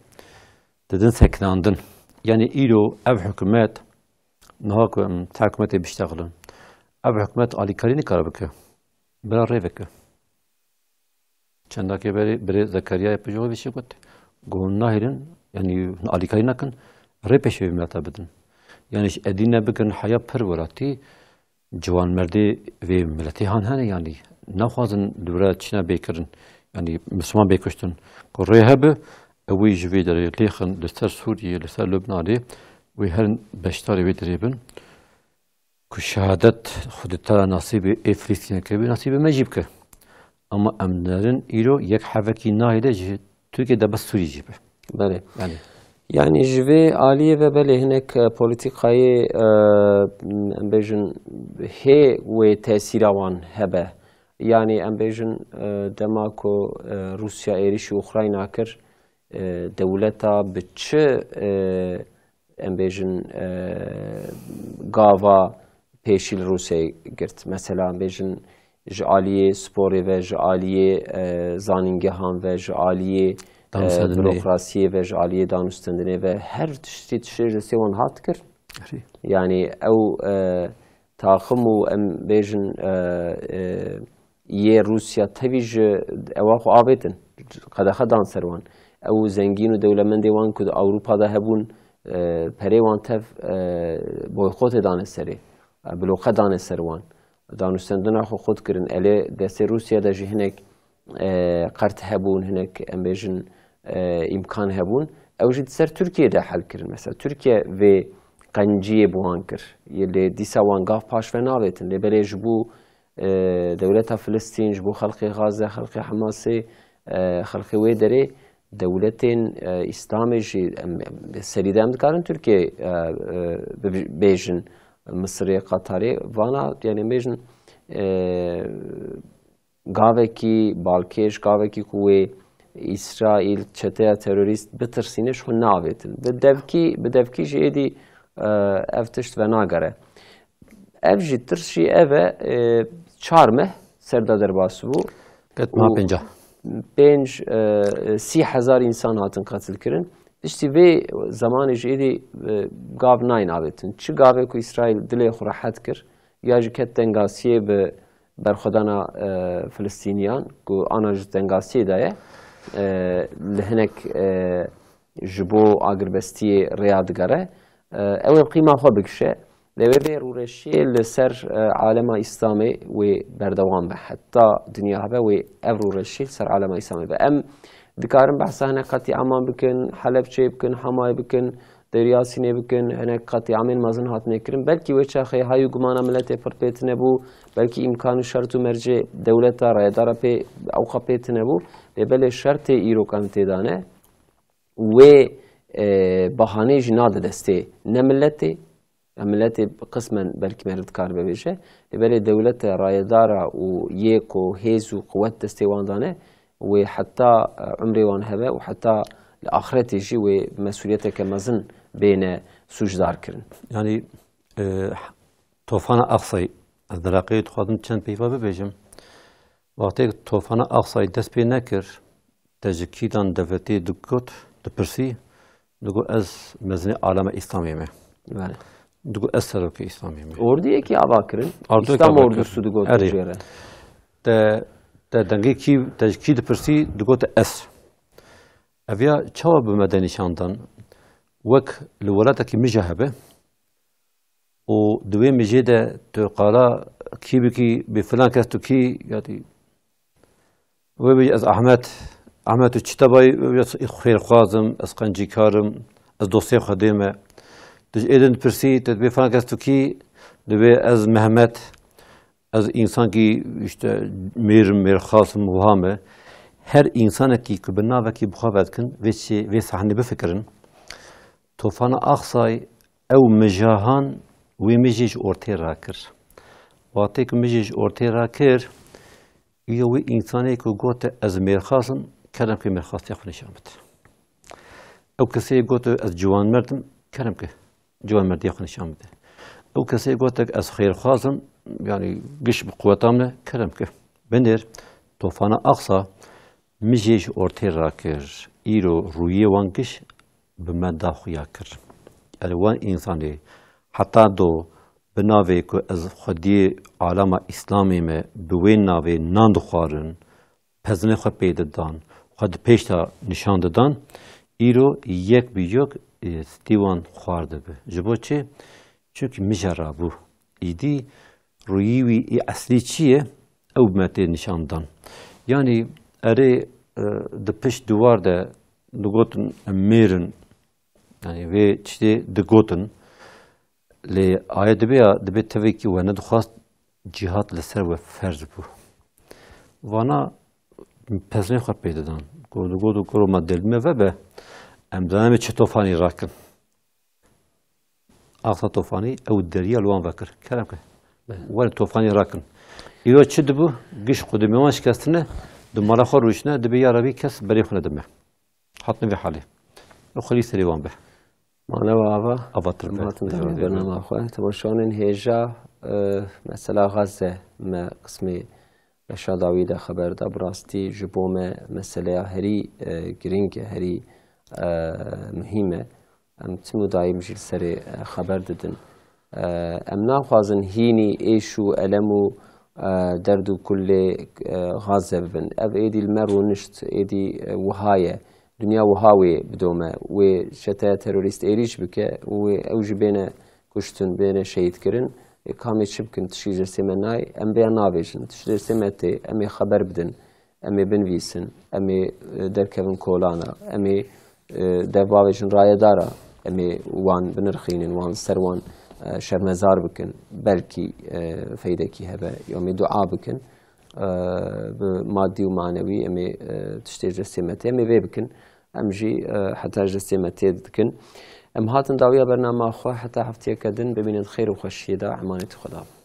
didin sekinandin. Yanî îro ev hikûmet, niha ku em ti hikûmetê biştexilin, ev hikûmet alîkarî nikare bike. Bila rê veke. Çendakê berê birê Zekeriyayê Pijolî vê şey got, got, hûn nahêlin, yanî hûn alîkarî nakin, rê pêşê vê mileta bidin. Yanî ji Edîne bigirin heya pir welatî, ciwanmerdê vê miletê han hene, yanî naxwazin li wira çîna bê kirin, yanî Misliman bê kuştin. Ku rê hebe, ew wê ji vê derê lêxin li ser Sûriyê, li ser Lubnanê, wê herin beşdarê wê derê bin. Ku şehadet Xwedê Teala nasîbê ê Filistîneke bê, nasîbê me jî bike. Ama em nerin îro yek hevekî nahêle ji Tirkiye de bes Sûrî jî be. Belê. Yanî. Yanî ji vê aliyê ve belê hinek, e, polîtîkayê, e, em bêjin hê wê tesîra wan hebe. Yanî em bêjin, e, dema ku, e, Rûsya êrîşî Ukrayna kir, e, dewleta bi çi, e, em bêjin, e, gava pêşî li Rûsyayê girt. Mesela em bêjin ji aliyê sporê ve, ji aliyê, e, zanîngehan ve, ji aliyê, e, Danûstendinê. Bürokrasiyê ve, ji aliyê danûstendinê ve her tiştî tiştê ji destê wan hat kir. Erê. Yanî ew, e, taxim û em bêjin, e, e, yê Rûsya tevî ji ewa xwe avêtin, qedexe dan ser wan. Ew zengîn û dewlemendê wan ku di Ewropa de hebûn, e, perê wan tev, e, boykotê dane serê, e, bloqe dane ser wan. Danûstendina xwe qut kirin. Elê destê Rûsya de jî hinek, e, qert hebûn, hinek, em bêjin, e, îmkan hebûn. Ew jî di ser Tirkiyê de hel kirin. Mesela Tirkiye vê qenciyê bi wan kir. Yê lê dîsa wan gav paş ve navêtin. Lê belê ji bo, e, dewleta Filistîn, ji bo xelkê Gaze, xelkê Hemasê, e, xelkê wê derê dewletên, e, Îslamê jî em, em, serî de em dikarin Tirkiyê, e, e, bib-, bêjin, Misirê, Qatarê, vana, yanî bêjin, e, gavekî balkêş, gavekî ku wê Îsraîl çeteya terorîst bitirsîne ji xwe navêtin. Bi devkî, bi devkî jî êdî, e, ev tişt venagere. Ev jî tirs jî ev e, e, çar meh ser de derbas bû. Qet niha Û pênca. Pênc, e, sî hezar însan hatin qetilkirin. Piştî vê zemanê jî êdî, e, gav nayên avêtin. Çi gavê ku Îsraîl dilê xwe rehet kir, ya jî ket tengasiyê bi berxwedana, e, Filistîniyan ku ana ji tengasiyê de ye, e, li hinek, e, ji bo agirbestiyê rêya digere, e, ew ê bi qîma xwe bikişe. Lê wê vê rûreşiyê li ser, e, alema Îslamê wê berdewam be. Heta dinya hebe wê ev rûreşî li ser alema Îslamê be. Em dikarin behsa hinek qetîaman bikin, Helebçeyê bikin, Hamayê bikin, Dêr Yasînê bikin, hinek qetîamên mezin hatine kirin. Belkî wê çaxê hay û gumana miletê pir pê tune bû, belkî îmkan û şert û mercê dewleta, rayedara pê ewqa pê tune bû. Lê belê şertê îro ku em tê de ne, wê, e, bahaneyê jî nade destê ne miletê, ya miletê qismen belkî meriv dikaribe bêje, lê belê dewlete rayedara û yê ku hêz û quwet destê wan dane, wê heta, e, umrê wan hebe û heta li axretê jî wê bi mesuliyeteke mezin bêne sûcdar kirin. Yanî, e, Tofana Aqsayê, ez derheqê dixwazim çend peyva bibêjim. Wextê Tofana Aqsayê dest pê nekir, te ji kî dan devletê digot, dipirsî, digot ez mezinê alema Îslamê me. Bele. Digot ez serokê Îslamê me. Ordiyekî ava kirin. Ordiyekî Îslam ava ordusu kirin. Digot Erê. Jê re. Te, te dengê kî, te ji kî dipirsî, digot ez. Ev ya çawa bi me de nîşan dan? Wek li welatekî mije hebe û di wê mijê de tu qala kî bikî, bê filan kes tu kî, yadî wê bêjî ez Ahmet, Ahmet tu çi te bayî, wê bêjî ez xêrxwaz im, ez qencîkar im, ez dostê Xwedê me. Tu ji êdin dipirsî, tu dibê filan kes tu kî, dibê ez Mehmet, ez însankî, işte, mêr im, mêrxas im, wiha me. Her însanekî ku bi navekî bi xwe ve dikin, vê çi, vê sahnê bifikirin. Tofana Aqsay ew mijahan wê mijê ji ortê rakir. Wextê ku mijê ji ortê rakir, îro wê însanê ku gote ez mêrxas im, kerem ke mêrxasiya xwe nîşan bide. Ew kesê gote ez ciwanmerd im, kerem ke ciwanmerdiya xwe nîşan bide. Ew kesê gote ez xêrxwaz im, yanî giş bi quweta min e, kerem ke binêr. Tofana Aqsa mijê ji ortê rakir. Îro rûyê wan giş bi me daxuya kir. Yanî wan însanê heta do bi navê ku ez xwediyê alema Îslamê me bi wê navê nan dixwarin, pezinê xwe pê didan, xwe di pêş de nîşan didan, îro yek bi yek, e, stî wan xwar dibe. Ji bo çi? Çunkî mije rabû. Îdî rûyî wî ê eslî çi ye? Ew bi me tê nîşan dan. Yanî erê, e, di pişt diwar de digotin em mêr in. Yanî vê tiştê digotin. Lê aye dibe ya, dibe tevekî we nedixwast cîhad li ser we ferz bû. Vana pezinê xwe pê didan. Ku digot û kuro me dil me vebe, em dane me çi tofanî rakin. Axsa Tofanî ew deriya li wan vekir. Kerem ke. Bele. Werin tofanî rakin. Îro çi dibû? Giş qudimê wan şikestine, di mala xwe rûşine, dibê ya Rebî kes berê xwe nedime. Hatine vê halê. Ew xwelî serê wan be. Mane we ava. Avatir be. Em hatin dawî bernama xwe. Temaşevanên hêja, e, mesela Gaze me qismê beşa dawî de xeber da. Bi rastî ji bo me meseleya herî, e, girîng e, herî, e, muhîm e. Em tim û daîm jî li serê, e, xeber didin. E, em naxwazin hînî êş û elem û, e, derd û kulê, e, Gaze bibin. Ev êdî li me rûnişt, êdî, e, wiha ye. Dinya wiha wê bidome. Wê çeteya terorîst êrîş bike û wê ew jî bêne kuştin, bêne şehîd kirin. Ê, kamê çi bikin? Tiştî ji destê me nayê. Em vêya navêjin. Tiştî ji destê me tê. Em ê xeber bidin. Em ê binivîsin. Em ê, e, derkevin kolana. Em ê, e, dev bavêjin rayedara. Em ê wan binirxînin, wan li ser wan, e, şermezar bikin. Belkî, e, feydekî hebe. Ya em ê dua bikin. E, bi madî û manewî em ê, e, tiştê ji destê me tê. Em ê vê bikin. Em jî, e, heta ji destê me tê dikin. Em hatin dawiya bernama xwe heta heftiyeke din bimînin xêr û xweşiyê de emanetî Xweda bin.